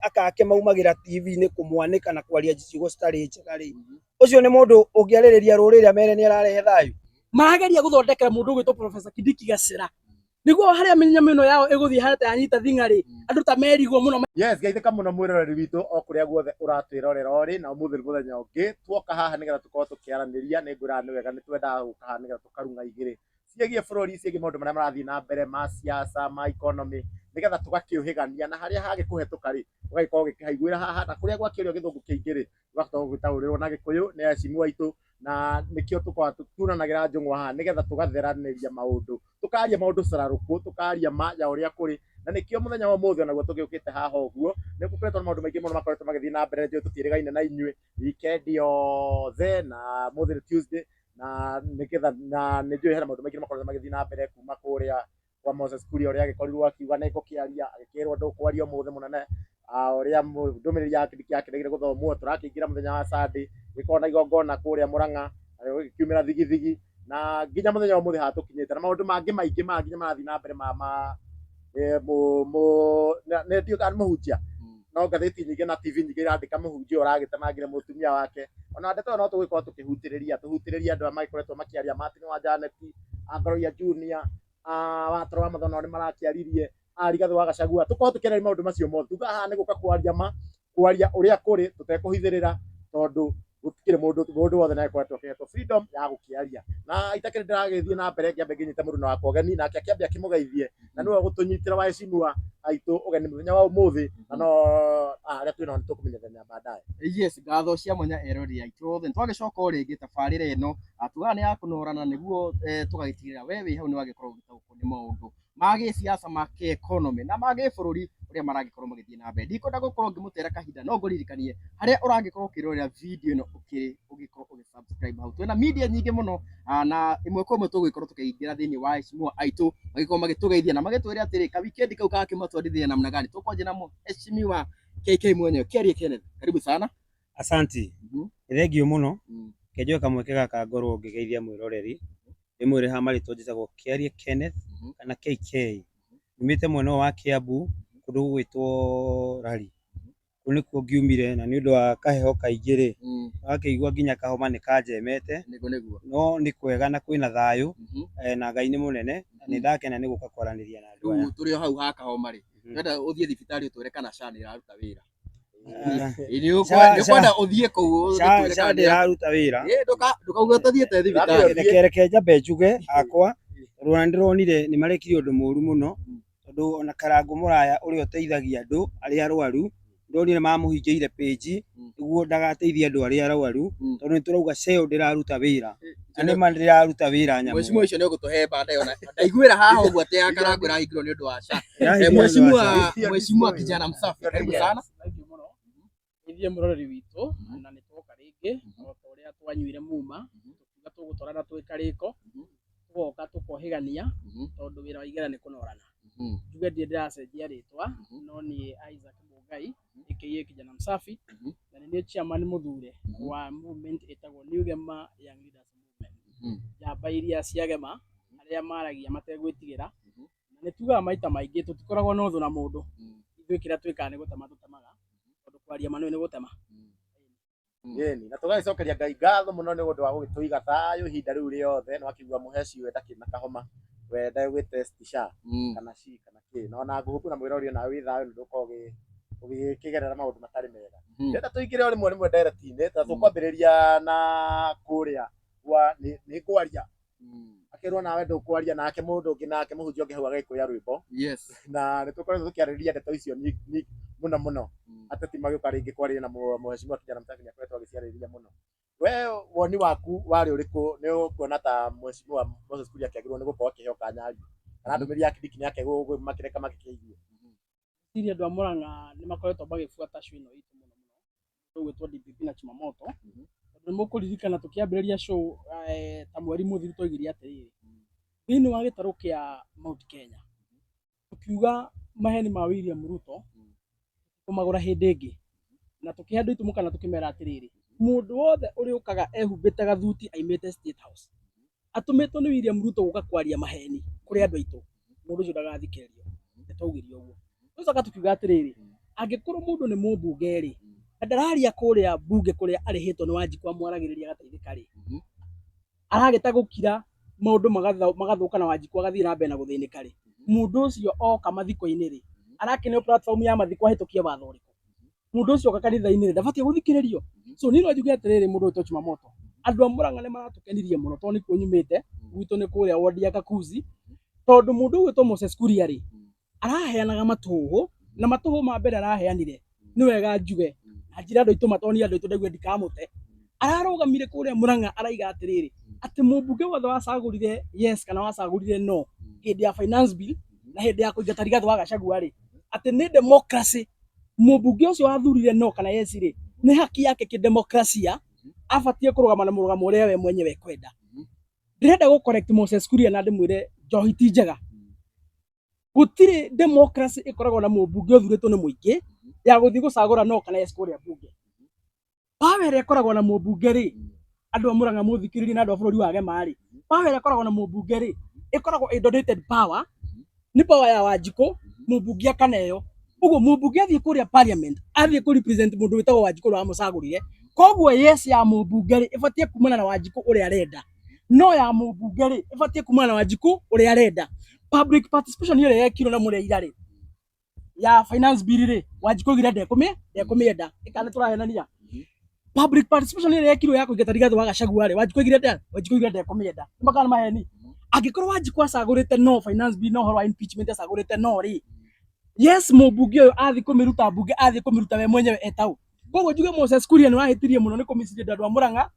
Aka ake maumagĩra TV-inĩ kũmwanĩka na kwaria ciugo citarĩ njega rĩ, ũcio nĩ mũndũ ũngĩarĩrĩria rũrĩrĩ amere nĩ ararehe thayũ? Marageria gũthondekera mũndũ ũgwĩtwo Professor Kindiki gacĩra nĩguo harĩa mĩnyamũ ĩno yao ĩgũthiĩ harĩa ta yanyita thing'a rĩ, andũ ta merigwo mũno. Yes, geithĩka mũno mwĩroreri witũ o kũrĩa guothe ũratwĩrorera ũrĩ, na ũmũthĩ nĩ mũthenya ũngĩ tuoka haha nĩgetha tũkorwo tũkĩaranĩria. Nĩ ngwĩraga nĩ wega nĩ twendaga gũka haha nĩgetha tũkarung'a igĩrĩ ciĩgiĩ bũrũri, ciĩgiĩ maũndũ marĩa marathiĩ na mbere ma siasa, ma economy, nĩgetha tũgakĩũhĩgania na harĩa hagĩkũhetũka rĩ, ũgagĩkorwo ũgĩkĩhaiguĩra haha, na kũrĩa gwakĩũrio gĩthũngũ kĩingĩ rĩ, ũgakorwo ũgĩtaũrĩrwo na Gĩkũyũ nĩ aheshimu aitũ, na nĩkĩo tũkoragwo tunanagĩra njũng'wa haha nĩgetha tũgatheranĩria maũndũ, tũkaria maũndũ cararũkũ, tũkaria ma ya ũrĩa kũrĩ, na nĩkĩo mũthenya wa ũmũthĩ onaguo tũgĩũkĩte haha ũguo. Nĩ gũkoretwo na maũndũ maingĩ mũno makoretwo magĩthiĩ na mbere, njũĩ tũtiĩrĩgaine na inyuĩ weekend yothe, na ũmũthĩ nĩ Tuesday, na nĩgetha na nĩ njũĩ hena maũndũ maingĩ makoretwo magĩthiĩ na mbere kuma kũrĩa kwa Moses Kuria ũrĩa agĩkorirwo akiuga nĩ ngũkĩaria, agĩkĩrwo ndũkwaria ũmũthĩ mũnene, ũrĩa ndũmĩrĩri ya Kindiki yakĩregire gũthomwo. Tũrakĩingĩra mũthenya wa Sunday, gũgĩkorwo na igongona kũrĩa Murang'a, gũgĩkiumĩra thigithigi, na nginya mũthenya wa ũmũthĩ haha tũkinyĩte, na maũndũ mangĩ maingĩ ma nginya marathiĩ na mbere ma ma nĩ ndiũĩ kana nĩ mũhunjia, no ngathĩti nyingĩ na TV nyingĩ irandĩka mũhunjia ũyũ ũragĩtemangire mũtumia wake. Ona ndeto ĩyo no tũgũgĩkorwo tũkĩhutĩrĩria, tũhutĩrĩrie andũ aya magĩkoretwo makĩaria, Martin wa Janet, Ngoroia Junior, Watoro wa Mathono nĩ marakĩaririe, Rigathĩ wa Gachagua, tũkorwo tũkĩarĩrĩria maũndũ macio mothe. Tuga haha nĩ gũka kwaria ma, kwaria ũrĩa kũrĩ tũtekũhithĩrĩra, tondũ gũtikĩrĩ mũndũ, mũndũ wothe nĩ agĩkoretwo akĩhetwo freedom ya gũkĩaria. Na itakĩrĩ ndĩragĩthiĩ na mbere, ngĩambe ngĩnyite mũndũ wakwa ũgeni, nake akĩambe akĩmũgeithie, na nĩwe ũgũtũnyitĩra waheshimiwa aitũ ũgeni mũthenya wa ũmũthĩ, na no arĩa twĩnao nĩ tũkũmenyithania baadaye. Yes, ngatho cia mwanya eroreri aitũ othe. Twagĩcoka o rĩngĩ tabarĩra ĩno tugaga nĩ ya kũnorana nĩguo tũgagĩtigĩrĩra we wĩ hau nĩ wagĩkorwo ũgĩtaũkwo nĩ maũndũ ma gĩsiasa, ma kĩ-economy na ma gĩbũrũri ũrĩa maragĩkorwo magĩthiĩ na mbere. Ndikwenda gũkorwo ngĩmũtera kahinda, no ngũririkanie harĩa ũragĩkorwo ũkĩrorera video ĩno ũkĩrĩ ũgĩkorwo ũgĩ subscribe hau. Twĩna media nyingĩ mũno na ĩmwe kwa ĩmwe tũgũgĩkorwo tũkĩingĩra thĩinĩ wa heshimiwa aitũ magĩkorwo magĩtũgeithia na magĩtwĩre atĩrĩ ka weekend kau gakĩmatwarithia namna gani. Tũkwanjia na mheshimiwa KK mwenyewe, Kiarie Kenneth, karibu sana. Asanti. Nĩ thengiũ mũno. Reke njoe kamweke gaka ngorwo ngĩgeithia mwĩroreri, ndĩmwĩre ha marĩtwa njĩtagwo Kĩarie Kenneth kana KK. Nyumĩte mwena ũyũ wa Kiambu kũndũ gũgwĩtwo Rari. Kũu nĩkuo ngiumire na nĩ ũndũ wa kaheho kaingĩ rĩ, wakĩigua nginya kahoma nĩ kanjemete, no nĩ kwega na kwĩna thayũ na Ngai nĩ mũnene na nĩ ndakena nĩ gũka kwaranĩria na andũ aya. Rĩu tũrĩ o hau ha kahoma rĩ, ndĩrenda ũthiĩ thibitarĩ ũtwĩre kana SHA nĩ ĩraruta wĩra. Nĩ ũkwenda ũthiĩ kũu ũtwĩre SHA kana nĩ ndĩraruta wĩra. Ndũkauge ũtathiĩte thibitarĩ. Reke njambe njuge hakwa, tondũ ona nĩndĩronire nĩ marekire ũndũ mũru mũno, tondũ ona Karangũ Mũraya ũrĩa ũteithagia andũ arĩa arwaru, ndĩronire mamũhingĩire page nĩguo ndagateithie andũ arĩa arwaru, tondũ nĩ tũrauga SHA ĩyo ndĩraruta wĩra, na nĩ ma ndĩraruta wĩra nyamũ. Mheshimiwa ũcio nĩ ũgũtũhe baadaye ona ndaiguĩra haha ũguo atĩ ya Karangũ ĩrahingirwo nĩ ũndũ wa SHA. Ĩrahingirwo nĩ ũndũ wa Mheshimiwa SHA. Mheshimiwa kijana msafi, karibu sana. Thank you mũno ithuĩ mũroreri witũ, na nĩ twoka rĩngĩ o ta ũrĩa twanyuire muma tũkiuga tũgũtwarana twĩ karĩko, tũgoka tũkohĩgania tondũ wĩra wa igera nĩ kũnorana. Njuge ndirĩ ndĩracenjia rĩtwa, no niĩ Isaac Mũngai aka kijana msafi, na nĩ niĩ chairman mũthure wa movement ĩtagwo New Gema Young Leaders Movement, njamba iria cia Gema arĩa maragia mategwĩtigĩra. Na nĩ tugaga maita maingĩ tũtikoragwo na ũthũ na mũndũ, ithuĩ kĩrĩa twĩkaga nĩ gũtema tũtemaga, tondũ kwaria ma nĩ gũtema. Ĩni, na tũgagĩcokeria Ngai ngatho mũno nĩ ũndũ wa gũgĩtũiga thayũ ihinda rĩu rĩothe. Nĩ wakĩigua mũheci we ndakĩrĩ na kahoma, we ndegwĩ test SHA kana SHI kana kĩ, na ona ngũhũku na mwĩrori onawe wĩ thayũ, nĩ ndũkorwo ũgĩkĩgerera maũndũ matarĩ mega. Ndĩrenda tũingĩre o rĩmwe rĩmwe ndereti-inĩ, ta tũkwambĩrĩria na kũrĩa kwa nĩ ngwaria, akĩrwo nawe ndũkwaria, nake mũndũ ũngĩ, nake mũhunjia ũngĩ hau agĩkũya rwĩmbo, na nĩ tũkoretwo tũkĩarĩrĩria ndeto icio mũno mũno. Ateti magĩũka rĩngĩ kwaria na mũheshimiwa kijana msafi nĩ akoretwo agĩciarĩrĩria mũno. We woni waku warĩ ũrĩkũ? Nĩ ũkuona ta mheshimiwa Moses Kuria akĩagĩrĩirwo nĩ gũkorwo akĩheo kanya arie, kana ndũmĩrĩri ya Kindiki nĩ yake makĩreka magĩkĩigue? Ngwĩciria andũ a Murang'a nĩ makoretwo magĩbuata show ĩno itũ mũno mũno, ĩgwĩtwo DPP na Chumamoto, tondũ nĩ mũkũririkana tũkĩambĩrĩria show ta mweri mũthiru twaugire atĩrĩrĩ, thĩinĩ wa gĩtarũ kĩa Mount Kenya, tũkiuga maheni ma William Ruto kũmagũra hĩndĩ ĩngĩ, na tũkĩhe andũ aitũ mũkana tũkĩmera atĩrĩrĩ, mũndũ wothe ũrĩũkaga ehumbĩte gathuti aimĩte State House, atũmĩtwo nĩ William Ruto gũka kwaria maheni kũrĩ andũ aitũ, mũndũ ũcio ndagathikĩrĩrio. Nĩ twaugire ũguo. Tũcoka tũkiuga atĩrĩrĩ, Angĩkorwo mũndũ nĩ mũmbunge rĩ, na ndararia kũrĩa mbunge kũrĩa arĩhĩtwo nĩ Wanjikũ amwaragĩrĩria agateithĩka rĩ, aragĩta gũkira maũndũ magathũka na Wanjikũ agathiĩ na mbere na gũthĩnĩka rĩ, mũndũ ũcio oka mathiko-inĩ rĩ, arakĩneo platform ya mathiko ahĩtũkie watho ũrĩkũ? Mũndũ ũcio oka kanitha-inĩ rĩ, ndabatiĩ gũthikĩrĩrio? So niĩ no njuge atĩrĩrĩ, mũndũ ũyũ Jumamoto, andũ a Murang'a nĩ maratũkenirie mũno tondũ nĩkuo nyumĩte, gwitũ nĩ kũrĩa ward ya Kakuzi, tondũ mũndũ ũgwĩtwo Moses Kuria rĩ, araheanaga matũhũhũ, na matũhũhũ ma mbere araheanire nĩ wega njuge na njĩra andũ aitũ matoni andũ aitũ ndaigua ndikamũte. Ararũgamire kũrĩa Murang'a araiga atĩrĩrĩ, atĩ mũmbunge wothe wacagũrire yes kana wacagũrire no hĩndĩ ya finance bill na hĩndĩ ya kũingata Rigathĩ wa Gachagua rĩ, atĩ nĩ democracy, mũmbunge ũcio wathurire no kana yes rĩ, nĩ haki yake kĩdemokrasia, abatiĩ kũrũgama na mũrũgamo ũrĩa we mwenyewe ekwenda. Ndĩrenda gũ correct Moses Kuria na ndĩmwĩre njohi ti njega. Gũtirĩ democracy ĩkoragwo na mũmbunge ũthurĩtwo nĩ mũingĩ ya gũthiĩ gũcagũra no kana yes kũrĩa mbunge. Power ĩrĩa ĩkoragwo na mũmbunge rĩ, andũ a Murang'a mũthikĩrĩrie na andũ a bũrũri wa Gema rĩ, power ĩrĩa ĩkoragwo na mũmbunge rĩ, ĩkoragwo ĩ donated power, nĩ power ya Wanjikũ, mũmbunge akaneo. Ũguo mũmbunge athiĩ kũrĩa parliament, athiĩ kũ represent mũndũ wĩtagwo Wanjikũ ũrĩa wamũcagũrire. Koguo yes ya mũmbunge rĩ, ĩbatiĩ kumana na Wanjikũ ũrĩa arenda. No ya mũmbunge rĩ, ĩbatiĩ kumana na Wanjikũ ũrĩa arenda. Public participation ĩrĩa yekirwo na mũrĩa ira rĩ, ya finance bill rĩ, Wanjikũ augire ndekũmĩenda. Ĩka nĩ tũrahenania. Public participation ĩrĩa yekirwo ya kũingata Rigathĩ wa Gachagua rĩ, Wanjikũ augire Wanjikũ augire ndekũmĩenda. Nĩ makana maheni. Angĩkorwo Wanjikũ acagũrĩte no finance bill na ũhoro wa impeachment acagũrĩte no rĩ, yes mũmbunge ũyũ athiĩ kũmĩruta mbunge, athiĩ kũmĩruta we mwenyewe etau. Koguo njuge Moses Kuria nĩ wahĩtirie mũno nĩ kũmĩcinda andũ a Murang'a,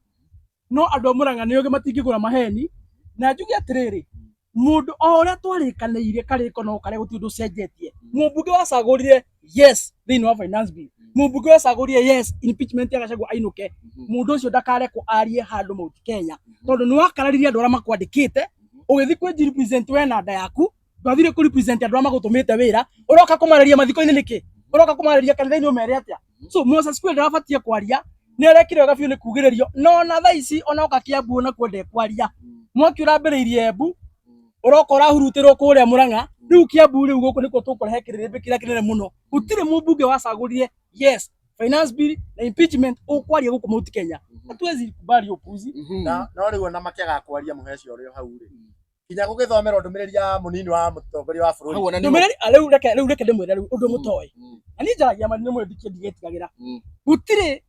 no andũ a Murang'a nĩ ogĩ matingĩgũra maheni. Na njuge atĩrĩrĩ, mũndũ o ũrĩa twarĩkanĩire karĩko no karĩa gũtirĩ ũndũ ũcenjetie. Mũmbunge wacagũrire yes thĩinĩ wa finance bill, mũmbunge wacagũrire yes impeachment ya Gachagua ainũke, mũndũ ũcio ndakarekwo arie handũ Mount Kenya, tondũ nĩ wakararirie andũ arĩa makwandĩkĩte, ũgĩthiĩ kwĩ represent we na nda yaku, ndwathire kũ represent andũ arĩa magũtũmĩte wĩra, ũroka kũmarĩria mathiko-inĩ nĩkĩ? Ũroka kũmarĩria kanitha-inĩ ũmere atĩa? So Moses Kuria ndarabatie kwaria, nĩ arekire wega biũ nĩ kugĩrĩrio, no na thaa ici ona oka Kiambu onakuo ndekwaria. Mwaki ũrambĩrĩirie Embu, ũroka ũrahurutĩrwo kũrĩa Murang'a, rĩu Kiambu rĩu gũkũ nĩkuo tũkũrehe kĩrĩrĩmbĩ kĩrĩa kĩnene mũno. Gũtirĩ mũmbunge wacagũrire yes finance bill na impeachment ũkwaria gũkũ Mount Kenya. Hatuwezi kubali upuzi. Na no rĩu ona makĩaga kwaria mũheci ũrĩ o hau rĩ, nginya gũgĩthomerwo ndũmĩrĩri ya mũnini wa mũtongoria wa bũrũri. Hau ona nĩho. Ndũmĩrĩri rĩu reke ndĩmwĩre rĩu ũndũ mũtoĩ. Na niĩ njaragia ma nĩ mũĩ ndigetigagĩra. Gũtirĩ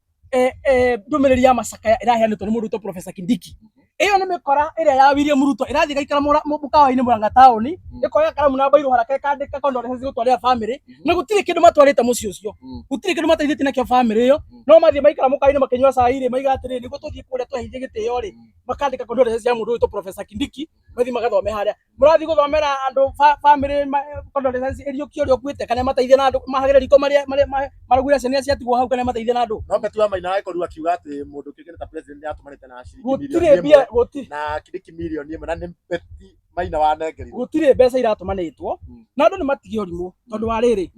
ndũmĩrĩri ya macakaya ĩraheanĩtwo nĩ mũndũ wĩtwo Professor Kindiki. Ĩyo nĩ mĩkora ĩrĩa ya William Ruto ĩrathiĩ gaikara mũkawa-inĩ Murang'a taũni, ĩkoya karamu na mbairũ haraka ĩkandĩka condolences gũtwarĩra family, na gũtirĩ kĩndũ matwarĩte mũciĩ ũcio. Gũtirĩ kĩndũ mateithĩtie nakĩo family ĩyo, no mathiĩ maikara mũkawa-inĩ makĩnyua cai rĩ, maiga atĩrĩrĩ, nĩguo tũthiĩ kũrĩa tweheithie gĩtĩo rĩ, makandĩka condolences ya mũndũ wĩtwo Professor Kindiki, mathiĩ magathome harĩa. Mũrathiĩ gũthomera andũ family condolences ĩriũkio ũrĩa ũkuĩte, kana mateithie na andũ mahagĩre riko marĩa marugire ciana iria ciatigwo hau, kana mateithie na andũ. No Betty wa Maina agĩkorirwo akiuga atĩ mũndũ ũkĩũĩkaine ta president nĩ atũmanĩte na ciringi Gũtirĩ mirioni mbia, ĩmwe gũtirĩ. na Kindiki mirioni ĩmwe na nĩ Betty Maina wanengerirwo. Gũtirĩ mbeca iratũmanĩtwo, na andũ nĩ matige ũrimũ tondũ wa rĩrĩ,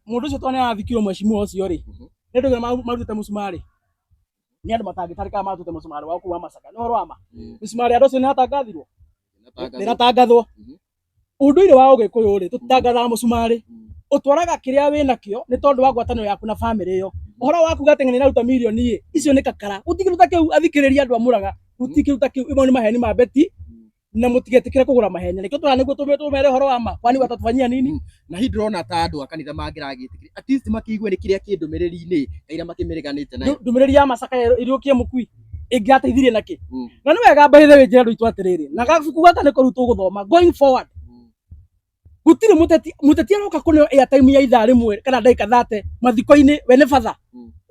mũndũ ũcio tondũ nĩ arathikirwo mheshimiwa ũcio rĩ, nĩ andũ aigana marutĩte mũcumarĩ? Nĩ andũ matangĩtarĩka marutĩte mũcumarĩ wao kũu wa Masaka. Nĩ ũhoro wa ma? Mĩcumarĩ ya andũ acio nĩ ĩratangathirwo? Nĩ ĩratangathwo. Ũndũire wa Ũgĩkũyũ rĩ, tũtitangathaga mũcumarĩ. Ũtwaraga kĩrĩa wĩnakĩo nĩ tondũ wa ngwatanĩro yaku na family ĩyo. Ũhoro wa kuga atĩ ng'ania nĩaruta mirioni ĩ, icio nĩ kakara. Gũtirĩ kĩndũ ta kĩu athikĩrĩria andũ a Murang'a, gũtirĩ kĩndũ ta kĩu. Imwe nĩ maheni ma Betty, na mũtigetĩkĩre kũgũra maheni. Nĩkĩo tũrona nĩguo tũmere ũhoro wa ma. Kwani watatufanyia nini? Na hihi ndĩrona ta andũ a kanitha mangĩragĩtĩkĩria at least makĩigue nĩ kĩrĩa kĩ ndũmĩrĩri-inĩ kaira makĩmĩreganĩte nayo. Ndũmĩrĩri ya macakaya ĩriũkie mũkui ĩngĩrateithirie nakĩ? Na nĩ wega by the way njĩre andũ aitũ atĩrĩrĩ, na gabuku gaka nĩko rĩu tũgũthoma going forward. Gũtirĩ mũteti, mũteti aroka kũneo airtime ya ithaa rĩmwe kana ndagĩka 30 mathiko-inĩ, we nĩ batha.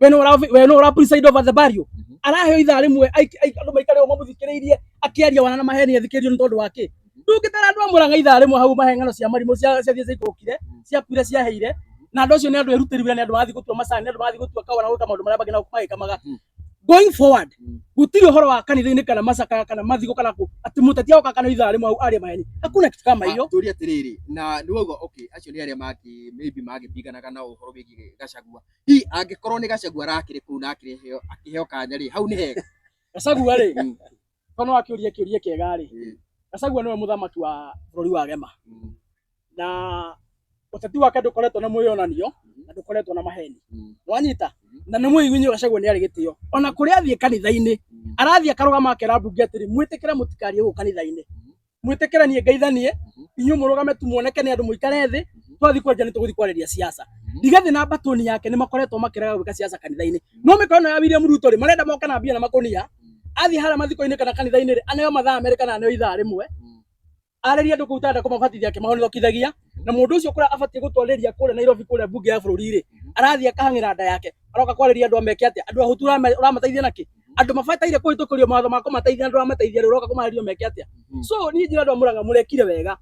We nĩ ũra, we nĩ ũra preside over the burial. Araheo ithaa rĩmwe andũ maikare ũguo mamũthikĩrĩirie akĩaria wana na maheni athikĩrĩrio nĩ tondũ wa kĩ? Ndũngĩtara andũ a Murang'a ithaa rĩmwe hau mahe ng'ano cia marimũ cia ciathiĩ ciaikũrũkire, ciakuire ciaheire, na andũ acio nĩ andũ erutĩri wĩra, nĩ andũ marathiĩ gũtua macani, nĩ andũ marathiĩ gũtua kawa na gwĩka maũndũ marĩa mangĩ na magĩkamaga. Going forward, gũtirĩ ũhoro wa kanitha-inĩ kana macakaya kana mathiko kana kũ, atĩ mũteti agoka kana ithaa rĩmwe hau arie maheni. Hakuna kitu kama hiyo. Tũrie atĩrĩrĩ, na nĩ wauga okay, acio nĩ arĩa mangĩ maybe mangĩpinganaga na ũhoro wĩgiĩ Gachagua. Hihi angĩkorwo nĩ Gachagua arakĩrĩ kũu na akĩreheo akĩheo kanya rĩ, hau nĩ hega? Gachagua rĩ, tondũ wakĩũria kĩũria kĩega rĩ, Gachagua nĩwe mũthamaki wa bũrũri wa Gema. Na Ũteti wake ndũkoretwo na mwĩyonanio na ndũkoretwo na maheni. Wanyita? Na nĩ mũigu inyuĩ Gachagua nĩ arĩ gĩtĩo. Ona kũrĩa athiĩ kanitha-inĩ, arathiĩ akarũgama akera mbunge atĩrĩ, mwĩtĩkĩre mũtikarie gũkũ kanitha-inĩ. Mwĩtĩkĩre niĩ ngeithanie, inyuĩ mũrũgame tu muoneke nĩ andũ mũikare thĩ, twathiĩ kwaria nĩ tũgũthiĩ kwarĩria siasa. Rigathi na mbatũni yake nĩ makoretwo makĩrega gwĩka siasa kanitha-inĩ. No mĩkora ĩno ya William Ruto rĩ, marenda moke na mbia na makũnia, athiĩ harĩa mathiko-inĩ kana kanitha-inĩ rĩ, aneo mathaa merĩ kana aneo ithaa rĩmwe, arĩrie andũ kũu tarenda kũmabatithia akĩmahonokithagia, na mũndũ ũcio kũrĩa abatiĩ gũtwarĩria kũrĩa Nairobi kũrĩa mbunge ya bũrũri rĩ, arathiĩ akahang'ĩra nda yake, aroka kwarĩria andũ ameke atĩa? Andũ ahũtu ũramateithia nakĩ? Andũ mabataire kũhĩtũkĩrio mawatho ma kũmateithia na ndũramateithia rĩ, ũroka kũmarĩria meke atĩa? So niĩ njĩra andũ a Murang'a mũrekire wega,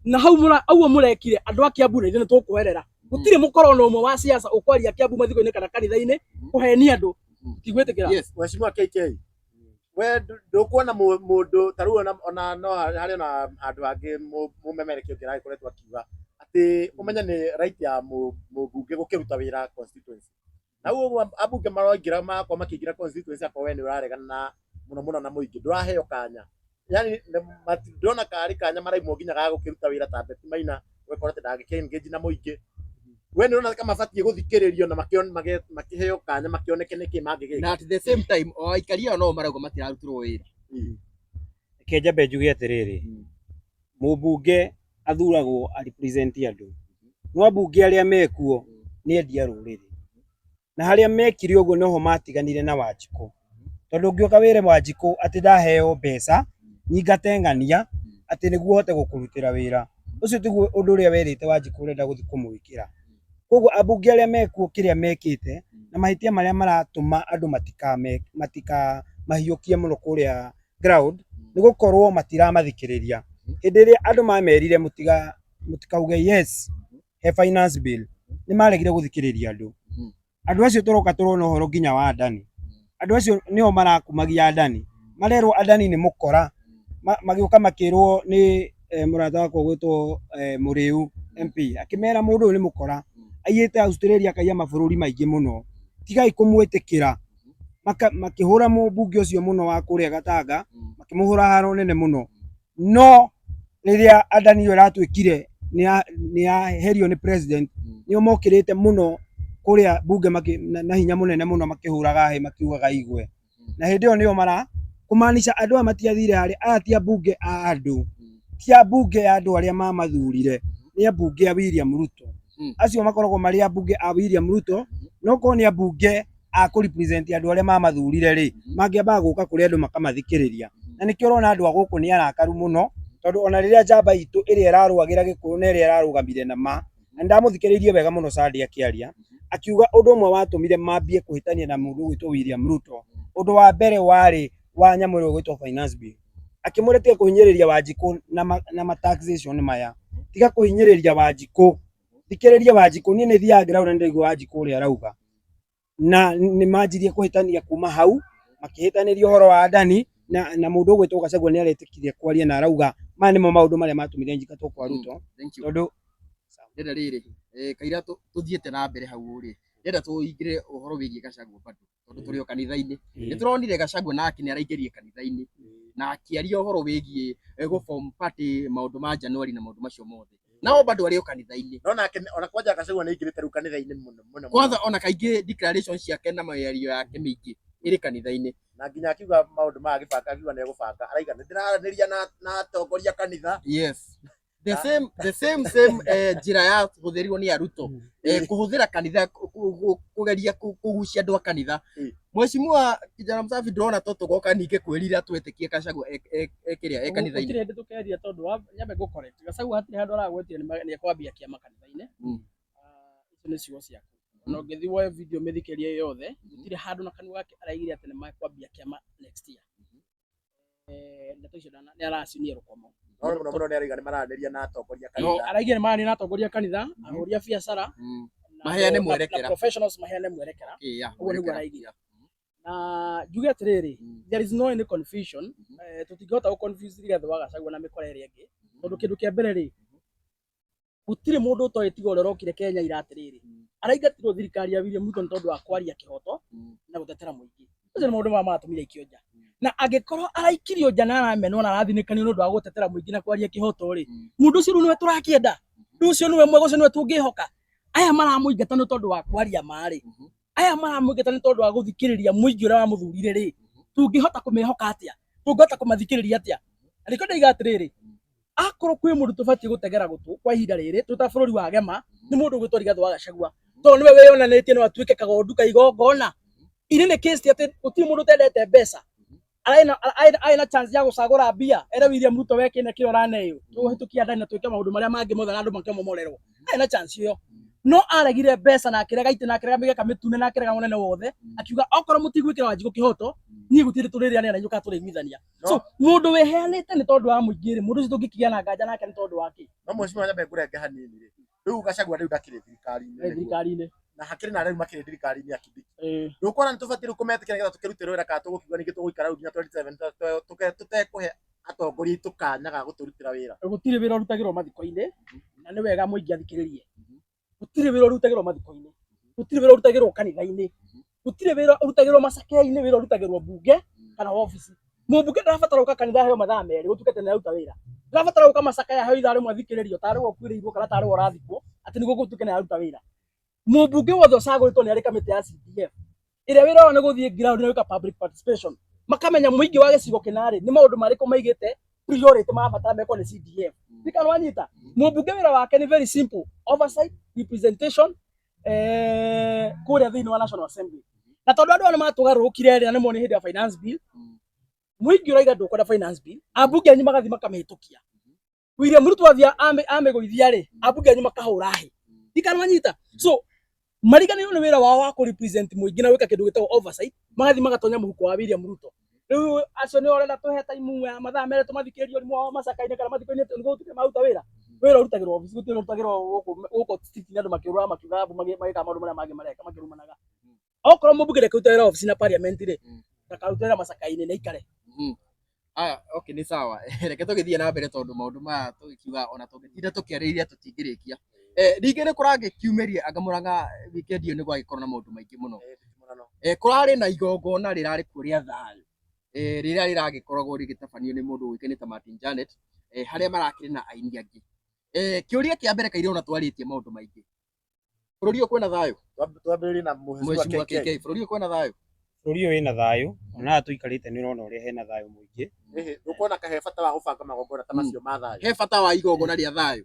na hau ũguo mũrekire andũ a Kiambu na ithuĩ nĩ tũkweherera. Gũtirĩ mũkora ona ũmwe wa siasa ũkwaria Kiambu mathiko-inĩ kana kanitha-inĩ kũhenia andũ, tigwĩtĩkĩra. Yes, Mheshimiwa KK, we ndũkuona mũndũ ta rĩu ona no harĩ ona handũ hangĩ mũmemerekia ũngĩ aragĩkoretwo akiuga atĩ ũmenye nĩ right ya mũmbunge gũkĩruta wĩra constituency. Na ũguo ambunge maroingĩra magakorwo makĩingĩra constituency akorwo we nĩ ũraregana na mũno mũno na mũingĩ ndũraheo kanya. Yani ndĩrona karĩ kanya maraimwo nginya ga gũkĩruta wĩra ta Betty Maina ũgakora atĩ ndangĩkĩ engage na mũingĩ. We nĩ ũrona ta mabatiĩ gũthikĩrĩrio na makĩheo kanya makĩoneke nĩkĩ mangĩgĩka? Na at the same time o aikari aya no marauga matirarutirwo wĩra. Reke njambe njuge atĩrĩrĩ, mũmbunge athuragwo a represent andũ, no ambunge arĩa mekuo nĩ endia rũrĩrĩ. Na harĩa mekire ũguo noho matiganire na Wanjikũ. Tondũ ũngĩũka wĩre Wanjikũ atĩ ndaheo mbeca nyingate ng'ania atĩ nĩguo hote gũkũrutĩra wĩra, ũcio tiguo ũndũ ũrĩa werĩte Wanjikũ ũrenda gũthiĩ kũmwĩkĩra. Koguo ambunge arĩa mekuo kĩrĩa mekĩte na mahĩtia marĩa maratũma andũ matikamahiũkie mũno kũrĩa ground nĩ gũkorwo matiramathikĩrĩria. Hĩndĩ ĩrĩa andũ mamerire mũtikauge yes he finance bill nĩ maregire gũthikĩrĩria andũ. Andũ acio tũroka tũrona ũhoro nginya wa Adani. Andũ acio nĩo marakumagia Adani. Marerwo Adani nĩ mũkora. Magĩũka makĩrwo nĩ mũrata wakwa ũgwĩtwo Mũrĩu MP akĩmera mũndũ ũyũ nĩ mũkora. Aiyĩte Australia akaiya mabũrũri maingĩ mũno. Tigai kũmwĩtĩkĩra. Makĩhũra mũmbunge ũcio mũno wa kũrĩa Gatanga, makĩmũhũra haro nene mũno. No rĩrĩa Adani ĩyo ĩratuĩkire nĩ yaherio nĩ president, nĩo mokĩrĩte mũno kũrĩa bunge na hinya mũnene mũno makĩhũraga hĩ makiugaga igwe. Na hĩndĩ ĩyo nĩo mara kũmaanisha andũ aya matiathire harĩa, aya ti ambunge a andũ, ti ambunge a andũ arĩa mamathurire, nĩ ambunge a William Ruto. Acio makoragwo marĩ ambunge a William Ruto, no korwo nĩ ambunge a kũ represent andũ arĩa mamathurire rĩ, mangĩambaga gũka kũrĩ andũ makamathikĩrĩria. Na nĩkĩo ũrona andũ a gũkũ nĩ arakaru mũno, tondũ ona rĩrĩa njamba itũ ĩrĩa ĩrarũagĩra gĩkũyũ na ĩrĩa ĩrarũgamire na ma, na nĩndamũthikĩrĩirie wega mũno Sunday akĩaria, akiuga ũndũ ũmwe watũmire mambie kũhĩtania na mũndũ ũgwĩtwo William Ruto, ũndũ wa mbere warĩ wa nyamũ ĩrĩa ĩgwĩtwo finance bill. Akĩmwĩra tiga kũhinyĩrĩria Wanjikũ na ma taxation maya, tiga kũhinyĩrĩria Wanjikũ, thikĩrĩria Wanjikũ, niĩ nĩ thiaga ground na nĩndaigua Wanjikũ ũrĩa arauga. Na nĩ manjirie kũhĩtania kuma hau, makĩhĩtanĩria ũhoro wa Adani na mũndũ ũgwĩtwo Gachagua nĩ aretĩkirie kwaria na arauga maya nĩmo maũndũ marĩa matũmire njingatwo kwa Ruto. Thank you. Tondũ Ndĩrenda rĩrĩ, kaira tũthiĩte na mbere hau rĩ, ndĩrenda tũingĩre ũhoro wĩgiĩ Gachagua bado tondũ tũrĩ o kanitha-inĩ. Nĩ tũronire Gachagua nake nĩ araingĩrire kanitha-inĩ na akĩaria ũhoro wĩgiĩ gũ form party maũndũ ma January na maũndũ macio mothe. Nao bado arĩ o kanitha-inĩ. No nake ona kwanja Gachagua nĩ aingĩrĩte rĩu kanitha-inĩ mũno mũno. Kwanza ona kaingĩ declaration ciake na mĩario yake mĩingĩ ĩrĩ kanitha-inĩ. Na nginya akiuga maũndũ maya agĩbanga akiuga nĩ egũbanga araiga nĩ ndĩraranĩria na atongoria a kanitha. Yes. The same, the same, same njĩra ya hũthĩrirwo nĩ Ruto kũhũthĩra kanitha kũgeria kũgucia andũ a kanitha. Mheshimiwa Kijana Msafi ndĩrona to tũgoka ningĩ kwĩrira twĩtĩkie Gachagua kĩrĩa e kanitha-inĩ. Gũtirĩ hĩndĩ tũkeria tondũ nyambe ngũ correct. Gachagua hatirĩ handũ aragwetire nĩ ekwambia kĩama kanitha-inĩ. Icio nĩ ciugo ciaku. Ona ũngĩthiĩ woe video mĩthikĩrie yothe, gũtirĩ handũ na kanua gake araigire atĩ nĩ mekwambia kĩama next year. Ndeto icio nĩ aracinia rũkomo. No mũno mũno nĩ arauga nĩ maranĩria na atongoria No, kanitha. araigire nĩ maranĩria na atongoria kanitha, ahũri a biacara, Maheane na mwerekera. professionals maheane mwerekera. Okay, yeah, Ũguo nĩguo mwerekera. araigire. Na njuge atĩrĩrĩ, there is no any confusion. Tũtingĩhota gũ confuse Rigathĩ wa Gachagua na mĩkora ĩrĩa ĩngĩ, tondũ kĩndũ kĩa mbere rĩ, gũtirĩ mũndũ ũtoĩ tiga ũrĩa ũrokire Kenya ira atĩrĩrĩ, araingatirwo thirikari ya William Ruto nĩ tondũ wa kwaria kĩhoto na gũtetera mũingĩ. Macio nĩ maũndũ marĩa maratũmire aikio nja. Na angĩkorwo araikirio nja na aramenwo na arathinĩkanio nĩ ũndũ wa gũtetera mũingĩ na kwaria kĩhoto rĩ, mũndũ ũcio rĩu nĩwe tũrakĩenda. Rĩu ũcio nĩwe mwega, ũcio nĩwe tũngĩhoka. Aya maramũingata nĩ tondũ wa kwaria ma rĩ, aya maramũingata nĩ tondũ wa gũthikĩrĩria mũingĩ ũrĩa wamũthurire rĩ, tũngĩhota kũmehoka atĩa? Tũngĩhota kũmathikĩrĩria atĩa? Na nĩkĩo ndaiga atĩrĩrĩ, akorwo kwĩ mũndũ tũbatiĩ gũtegera gũtũ kwa ihinda rĩrĩ twĩ ta bũrũri wa Gema, nĩ mũndũ ũgwĩtwo Rigathĩ wa Gachagua, tondũ nĩwe wĩyonanĩtie no atuĩke kagondu ka igongona. Inĩ nĩ case atĩ gũtirĩ mũndũ ũtendete mbeca, arĩ na chance ya gũcagũra mbia ere William Ruto we kĩna kĩrĩa ũraneyo tũhĩtũkia ndani na twĩke maũndũ marĩa mangĩ mothe na andũ makĩmomorerwo. Arĩ na chance ĩyo, no aregire mbeca na akĩrega itĩ na akĩrega mĩgeka mĩtune na akĩrega mũnene wothe, akiuga okorwo mũtigwĩkĩra Wanjikũ kĩhoto, niĩ gũtirĩ tũrĩrĩanĩra na inyuĩ kana tũrĩiguithania. So mũndũ wĩheanĩte nĩ tondũ wa mũingĩ rĩ, mũndũ ũcio tũngĩkĩgĩa na nganja nake nĩ tondũ wa kĩ? No mheshimiwa, nyambe ngũrenge hanini rĩ, rĩu Gachagua rĩu ndakĩrĩ thirikari-inĩ Nĩ nĩguo. Thirikari-inĩ. Na hakĩrĩ na arĩa rĩu makĩrĩ thirikari-inĩ ya Kindiki. Ĩĩ. Ndũkuona nĩ tũbatiĩ rĩu kũmetĩkĩra nĩgetha tũkĩrute wĩra, kana tũgũkiuga ningĩ tũgũikara rĩu nginya 27 tũtekũhe atongoria aitũ kanya ga gũtũrutĩra wĩra? Gũtirĩ wĩra ũrutagĩrwo mathiko-inĩ, na nĩ wega mũingĩ athikĩrĩrie. Gũtirĩ wĩra ũrutagĩrwo mathiko-inĩ, gũtirĩ wĩra ũrutagĩrwo kanitha-inĩ, gũtirĩ wĩra ũrutagĩrwo macakĩa-inĩ. Wĩra ũrutagĩrwo mbunge kana wabici. Mũmbunge ndarabatara gũka kanitha aheo mathaa 2 gũtuĩke atĩ nĩaruta wĩra. Ndarabatara gũka macakaya aheo ithaa 1 athikĩrĩrio tarĩ we ũkuĩrĩirwo kana tarĩ we ũrathikwo atĩ nĩguo gũtuĩke nĩaruta wĩra. Mũmbunge wothe ũcagũrĩtwo nĩ arĩ kamĩtĩ ya CDF ĩrĩa wĩra wao nĩ gũthiĩ ground na gwĩka public participation, makamenya mũingĩ wa gĩcigo kĩna rĩ, nĩ maũndũ marĩkũ maigĩte priority marabatara mekwo nĩ CDF. Ndikana wanyita, mũmbunge wĩra wake nĩ very simple: oversight, representation kũrĩa thĩinĩ wa National Assembly. Na tondũ andũ aya nĩ matũgarũrũkire rĩ, na nĩ moni hĩndĩ ya finance bill, mũingĩ ũraiga ndũkwenda finance bill, ambunge anyu magathiĩ makamĩhĩtũkia. William Ruto athiĩ amĩgũithia rĩ, ambunge anyu makahũra hĩ. Ndikana wanyita. So mariganĩirwo nĩ wĩra wao wa kũ represent mũingĩ na gwĩka kĩndũ gĩtagwo oversight, magathiĩ magatonya mũhuko wa William Ruto. Rĩu acio nĩo ũrenda tũhe time ya mathaa 2 tũmathikĩrĩrie ũrimũ wao macaka-inĩ kana mathiko-inĩ nĩguo gũtuĩke maruta wĩra? Wĩra ũrutagĩrwo obici, gũtirĩ ũrutagĩrwo gũkũ street-inĩ andũ makĩũrũra makiugaga mbu, magĩkaga maũndũ marĩa mangĩ mareka makĩrumanaga. Okorwo mũmbunge ndekũruta wĩra obici na parliament rĩ, ndakarute wĩra macaka-inĩ, nĩ aikare. Aya, okay, nĩ sawa. Reke tũgĩthiĩ na mbere tondũ maũndũ maya tũgĩkiuga ona tũngĩtinda tũkĩarĩrĩria tũtingĩrĩkia. Ningĩ nĩ kũragĩkiumĩria anga Mũrang'a weekend ĩyo nĩ gwagĩkorwo na maũndũ maingĩ mũno. Kũrarĩ na igongona rĩrarĩ kuo rĩa thayũ, rĩrĩa rĩragĩkoragwo rĩgĩtabanio nĩ mũndũ ũĩkaine ta Martin Janet, harĩa marakĩrĩ na aini angĩ. Kĩũria kĩa mbere kairĩ ona twarĩtie maũndũ maingĩ. Bũrũri ũyũ kwĩna thayũ? Twambĩrĩrie na mheshimiwa Mheshimiwa KK. KK, bũrũri ũyũ kwĩna thayũ? Bũrũri ũyũ wĩna thayũ, ona haha tũikarĩte nĩ ũrona ũrĩa hena thayũ mũingĩ. Ĩhĩ, ndũkuona kahe bata wa gũbanga magongona ta macio ma thayũ? He bata wa igongona rĩa thayũ?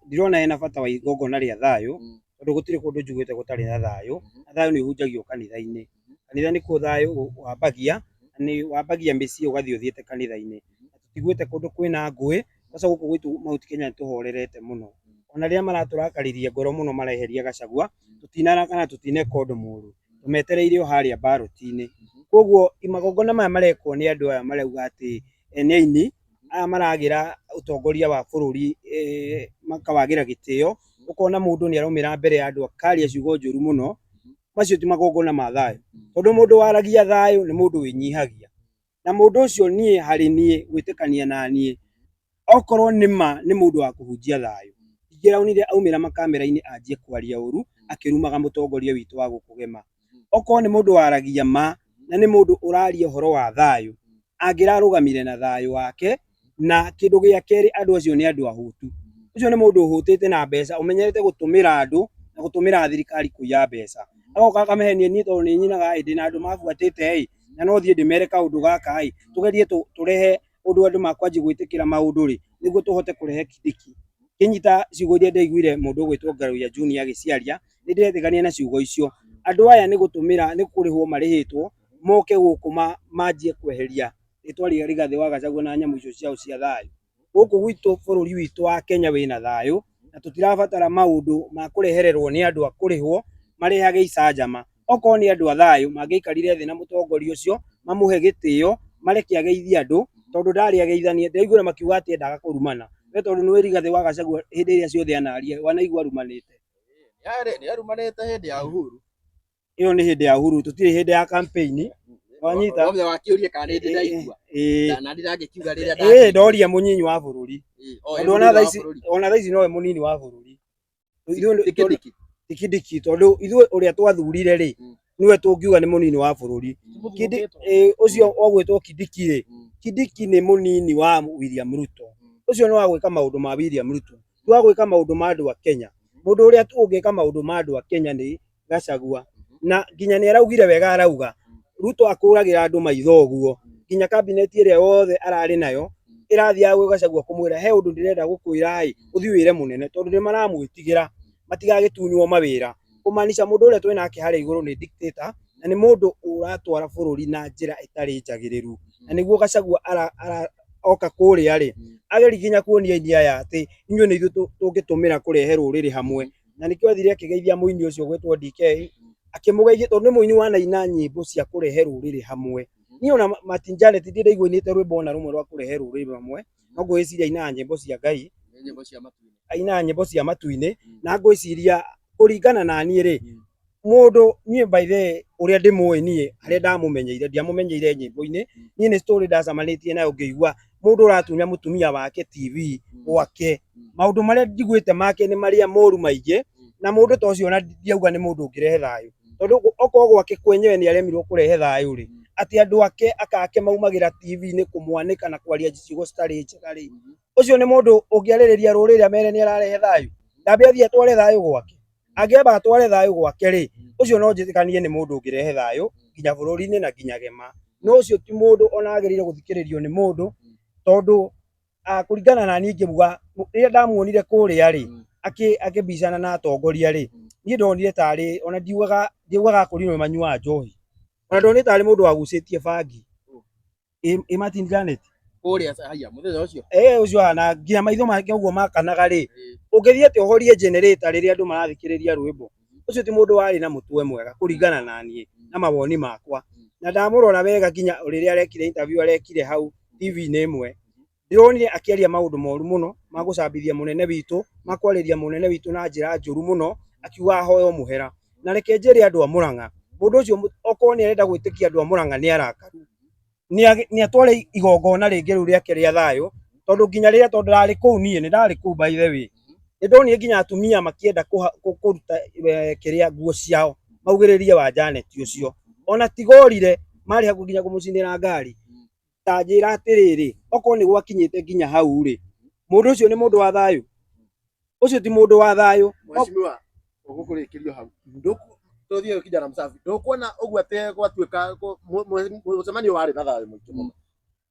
Ndirona hena bata wa igongona rĩa thayũ, tondũ gũtirĩ kũndũ njiguĩte gũtarĩ na thayũ, na thayũ nĩ ũhunjagio kanitha-inĩ. Kanitha nĩkuo thayũ wambagia, na nĩ wambagia mĩciĩ ũgathiĩ ũthiĩte kanitha-inĩ. Na tũtiguĩte kũndũ kwĩna ngũĩ, kwanza gũkũ gwitũ Mount Kenya nĩ tũhorerete mũno. Ona rĩrĩa maratũrakaririe ngoro mũno mareheria Gachagua, tũtinara kana tũtineka ũndũ mũru, tũmetereire o harĩa mbarũti-inĩ. Koguo magongona maya marekwo nĩ andũ aya marauga atĩ nĩ aini, aya maragĩra ũtongoria wa bũrũri, makawagĩra gĩtĩo, ũkona mũndũ nĩ araumĩra mbere ya andũ akaria ciugo njũru mũno. Macio ti magongona ma thayũ, tondũ mũndũ waragia thayũ nĩ mũndũ wĩnyihagia. Na mũndũ ũcio niĩ harĩ niĩ gwĩtĩkania na niĩ, okorwo nĩ ma nĩ mũndũ wa kũhunjia thayũ, ingĩraonire aumĩra makamera-inĩ anjie kwaria ũru akĩrumaga mũtongoria witũ wa gũkũ Gema. Okorwo nĩ mũndũ waragia ma na nĩ mũndũ ũraria ũhoro wa thayũ, angĩrarũgamire na thayũ wake. Na kĩndũ gĩa kerĩ, andũ acio nĩ andũ ahũtu. Ũcio nĩ mũndũ ũhũtĩte na mbeca, ũmenyerete gũtũmĩra andũ na gũtũmĩra thirikari kũiya mbeca. Agoka akamahenia, niĩ tondũ nĩ nyinaga ĩ, ndĩna andũ mabuatĩte ĩ, na no thiĩ ndĩmere kaũndũ gaka ĩ, tũgerie tũrehe ũndũ andũ makwanjia gwĩtĩkĩra maũndũ rĩ, nĩguo tũhote kũrehe Kindiki. Kĩnyita ciugo iria ndaiguire mũndũ ũgwĩtwo Ngaruiya Junior agĩciaria, nĩ ndĩretĩkania na ciugo icio. Andũ aya nĩ gũtũmĩra, nĩ kũrĩhwo marĩhĩtwo moke gũkũ manjie kweheria rĩtwa rĩa Rigathĩ wa Gachagua na nyamũ icio ciao cia thayũ. Gũkũ gwitũ bũrũri witũ wa Kenya wĩna thayũ, na tũtirabatara maũndũ ma kũrehererwo nĩ andũ a kũrĩhwo marehage icanjama. Okorwo nĩ andũ a thayũ, mangĩaikarire thĩ na mũtongoria ũcio, mamũhe gĩtĩo, mareke ageithie andũ, tondũ ndarĩ ageithanie. Ndĩraiguire makiuga atĩ endaga kũrumana. We tondũ nĩwe Rigathĩ wa Gachagua, hĩndĩ ĩrĩa ciothe anaria wanaigua arumanĩte? Nĩ arumanĩte hĩndĩ ya Uhuru. Ĩyo nĩ hĩndĩ ya Uhuru, tũtirĩ hĩndĩ ya campaign. Wanyita? Wothe wakĩũria kana nĩ ndĩ ndaigua. Ĩĩ. Na ndĩrangĩkiuga rĩrĩa Ĩĩ, ndoria mũnyinyi wa bũrũri. O, Tondũ ona thaa ici, ona thaa ici nowe mũnini wa bũrũri. Kindiki. Ti Kindiki, tondũ ithuĩ ũrĩa twathurire rĩ, nĩwe tũngiuga nĩ mũnini wa bũrũri. Ũcio ũgwĩtwo Kindiki rĩ, Kindiki nĩ mũnini wa William Ruto. Ũcio nĩ wa gwĩka maũndũ ma William Ruto. Ti wa gwĩka maũndũ ma andũ a Kenya. Mũndũ ũrĩa tu ũngĩka maũndũ ma andũ a Kenya nĩ Gachagua. Na nginya nĩ araugire wega arauga Ruto akũragĩra andũ maitho ũguo nginya cabinet ĩrĩa yothe ararĩ nayo ĩrathiaga gwĩ Gachagua kũmwĩra he ũndũ ndĩrenda gũkwĩra ĩ ũthiĩ wĩre mũnene tondũ nĩ maramwĩtigĩra matigagĩtunywo mawĩra. Kũmaanisha mũndũ ũrĩa twĩnake harĩa igũrũ nĩ dictator na nĩ mũndũ ũratwara bũrũri na njĩra ĩtarĩ njagĩrĩru. Na nĩguo Gachagua ara, oka kũrĩa rĩ ageri nginya kuonia aini aya atĩ inyuĩ nĩ ithuĩ tũngĩtũmĩra kũrehe rũrĩrĩ hamwe. Na nĩkĩo athire akĩgeithia mũini ũcio ũgwĩtwo DK akĩmũgeithia tondũ nĩ mũini wanaina nyĩmbo cia kũrehe rũrĩrĩ hamwe. Niĩ ona Martin Janet ndirĩ ndaigua ainĩte rwĩmbo ona rũmwe rwa kũrehe rũrĩrĩ hamwe, no ngwĩciria ainaga nyĩmbo cia Ngai, Nyĩmbo cia matu-inĩ. Ainaga nyĩmbo cia matu-inĩ, na ngwĩciria kũringana na niĩ rĩ, mũndũ niĩ by the way ũrĩa ndĩmũĩ niĩ harĩa ndamũmenyeire ndiamũmenyeire nyĩmbo-inĩ, niĩ nĩ story ndacemanĩtie nayo ngĩigua mũndũ ũratunya mũtumia wake TV gwake, maũndũ marĩa njiguĩte make nĩ marĩa moru maingĩ, na mũndũ ta ũcio ona ndiauga nĩ mũndũ ũngĩrehe thayũ, tondũ okorwo gwake kwenyewe nĩ aremirwo kũrehe thayũ rĩ, atĩ andũ ake aka ake maumagĩra TV-inĩ kũmwanĩka na kwaria ciugo citarĩ njega rĩ, ũcio nĩ mũndũ ũngĩarĩrĩria rũrĩrĩ amere nĩ ararehe thayũ? Ndambe athiĩ atware thayũ gwake. Angĩamba atware thayũ gwake rĩ, ũcio no njĩtĩkanie nĩ mũndũ ũngĩrehe thayũ nginya bũrũri-inĩ na nginya gema. No ũcio ti mũndũ ona agĩrĩire gũthikĩrĩrio nĩ mũndũ tondũ kũringana na niĩ ingĩmuga rĩrĩa ndamuonire kũrĩa rĩ, akĩbicana na atongoria rĩ, niĩ ndonire tarĩ ona ndiugaga ndiugaga akũrinũ nĩ manyuaga njohi. Ona ndonire tarĩ mũndũ wagucĩtie bangi. Ĩ Martin Janet? Kũrĩa haya mũthenya ũcio. Eh, ũcio hana nginya maitho make ũguo makanaga rĩ, ũngĩthiĩ atĩ ũhorie generator rĩrĩa andũ marathikĩrĩria rwĩmbo, ũcio ti mũndũ warĩ na mũtwe mwega kũringana na niĩ na mawoni makwa. Na ndamũrora wega nginya rĩrĩa arekire interview arekire hau TV-inĩ ĩmwe, ndĩronire akĩaria maũndũ moru mũno ma gũcambithia mũnene witũ, ma kwarĩria mũnene witũ na njĩra njũru mũno, akiuga ahoe mũhera. Na reke njĩre andũ a Mũrang'a, mũndũ ũcio okorwo nĩ arenda gwĩtĩkia andũ a Mũrang'a nĩ arakaru, nĩ atware igongona rĩngĩ rĩu rĩake rĩa thayũ, tondũ nginya rĩrĩa tondũ ndarĩ kũu niĩ nĩ ndarĩ kũu by the way, nĩ ndonire nginya atumia makĩenda kũruta kĩrĩa nguo ciao maugĩrĩrie wa Janet ũcio. Ona tigorire marĩ hakuhĩ nginya kũmũcinĩra ngari. Ta njĩra atĩrĩrĩ, okorwo nĩ gwakinyĩte nginya hau rĩ, mũndũ ũcio nĩ mũndũ wa thayũ? Ũcio ti mũndũ wa thayũ. Mheshimiwa, ũgũkũrĩkĩrio hau. Tũthiĩ kijana msafi. Ndũkuona ũguo atĩ gwatuĩka mũcemanio warĩ na thayũ mũingĩ mũno.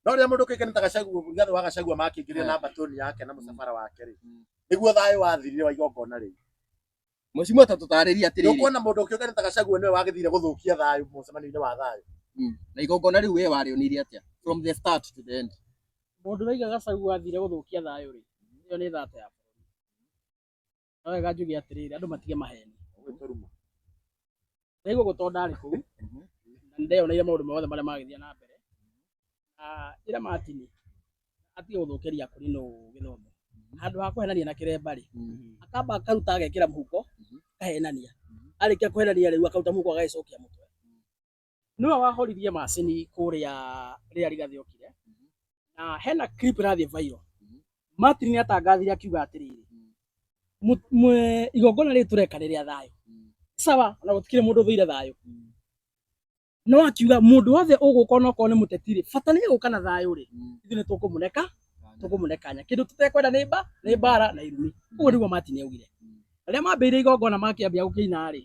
No rĩrĩa mũndũ kĩũĩkaine ta Gachagua, Rigathĩ wa Gachagua makĩingĩria na batoni yake na mũcabara wake rĩ, nĩguo thayũ wathirire wa igongona rĩu. Mheshimiwa, ta tũtarĩrie atĩrĩrĩ. Ndũkuona mũndũ ũkĩũĩkaine ta Gachagua nĩwe wagĩthire gũthũkia thayũ mũcemanio-inĩ wa thayũ. Na igongona rĩu we warĩonire atĩa from the start to the end? Mũndũ ũraiga Gachagua athire gũthũkia thayũ rĩ, ĩyo nĩ thata ya bũrũri. No wega njuge atĩrĩrĩ, andũ matige maheni. Ndaigua ũguo tondũ ndarĩ kũu, na nĩ ndeyoneire maũndũ mothe marĩa magĩthiĩ na mbere. Na njĩre Martin atige gũthũkĩria Akũrinũ gĩthomo. Handũ ha kũhenania na kĩremba rĩ, akamba akaruta agekĩra mũhuko, akahenania. Arĩkia kũhenania rĩu akaruta mũhuko agagĩcokia mũtwe. Nĩwe wahoririe macini kũrĩa rĩrĩa Rigathĩ okire. Na hena clip ĩrathiĩ viral. Martin nĩ atangathire akiuga atĩrĩrĩ, igongona rĩrĩ tũreka nĩ rĩa thayũ. Sawa, ona gũtikĩrĩ mũndũ ũthũire thayũ. No akiuga mũndũ wothe ũgũka onokorwo nĩ mũteti rĩ, bata nĩ gũka na thayũ rĩ, ithuĩ nĩ tũkũmũneka, tũkũmũne kanya. Kĩndũ tũtekwenda nĩ mba, nĩ mbara na irumi. Ũguo nĩguo Martin augire. Rĩrĩa mambĩrĩirie igongona makĩambia gũkĩina rĩ,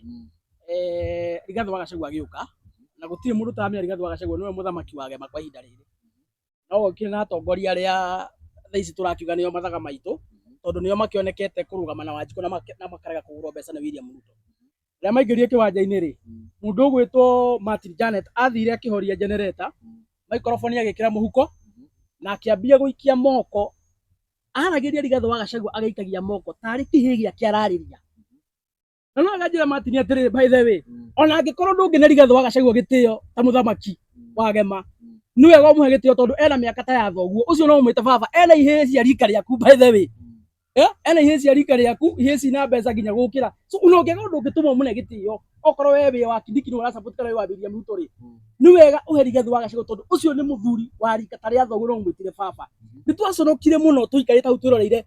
Rigathĩ wa Gachagua agĩũka, na gũtirĩ mũndũ ũtaramenya Rigathĩ wa Gachagua nĩwe mũthamaki wa Gema kwa ihinda rĩrĩ. No okire na atongoria arĩa thaa ici tũrakiuga nĩo mathaga maitũ, tondũ nĩo makĩonekete kũrũgama na Wanjikũ na makarega kũgũrwo mbeca nĩ William Ruto. Rĩrĩa maingĩrire kĩwanja-inĩ rĩ, mũndũ ũgwĩtwo Martin Janet athire akĩhoria generator, microphone agĩkĩra mũhuko, na akĩambia gũikia moko. Aragĩria Rigathĩ wa Gachagua agĩikagia moko tarĩ kĩhĩĩ gĩake ararĩria. Na no njĩre Martin atĩrĩrĩ, by the way, ona angĩkorwo ndũngĩne Rigathĩ wa Gachagua gĩtĩo ta mũthamaki wa Gema, nĩ wega ũmũhe gĩtĩo tondũ ena mĩaka ta ya thoguo. Ũcio no ũmwĩte baba, ena ihĩĩ cia rika rĩaku by the way. Ena ihĩĩ cia rika rĩaku, ihĩĩ cina mbeca nginya gũkĩra. So ona ũngĩaga ũndũ ũngĩtũma ũmũne gĩtĩo, okorwo we wĩ wa Kindiki nĩwe ũrasupport kana wĩ wa William Ruto rĩ, nĩ wega ũhe Rigathĩ wa Gachagua tondũ ũcio nĩ mũthuri wa rika ta rĩa thoguo no ũmwĩtire baba. Nĩ twaconokire mũno tũikarĩte hau twĩroreire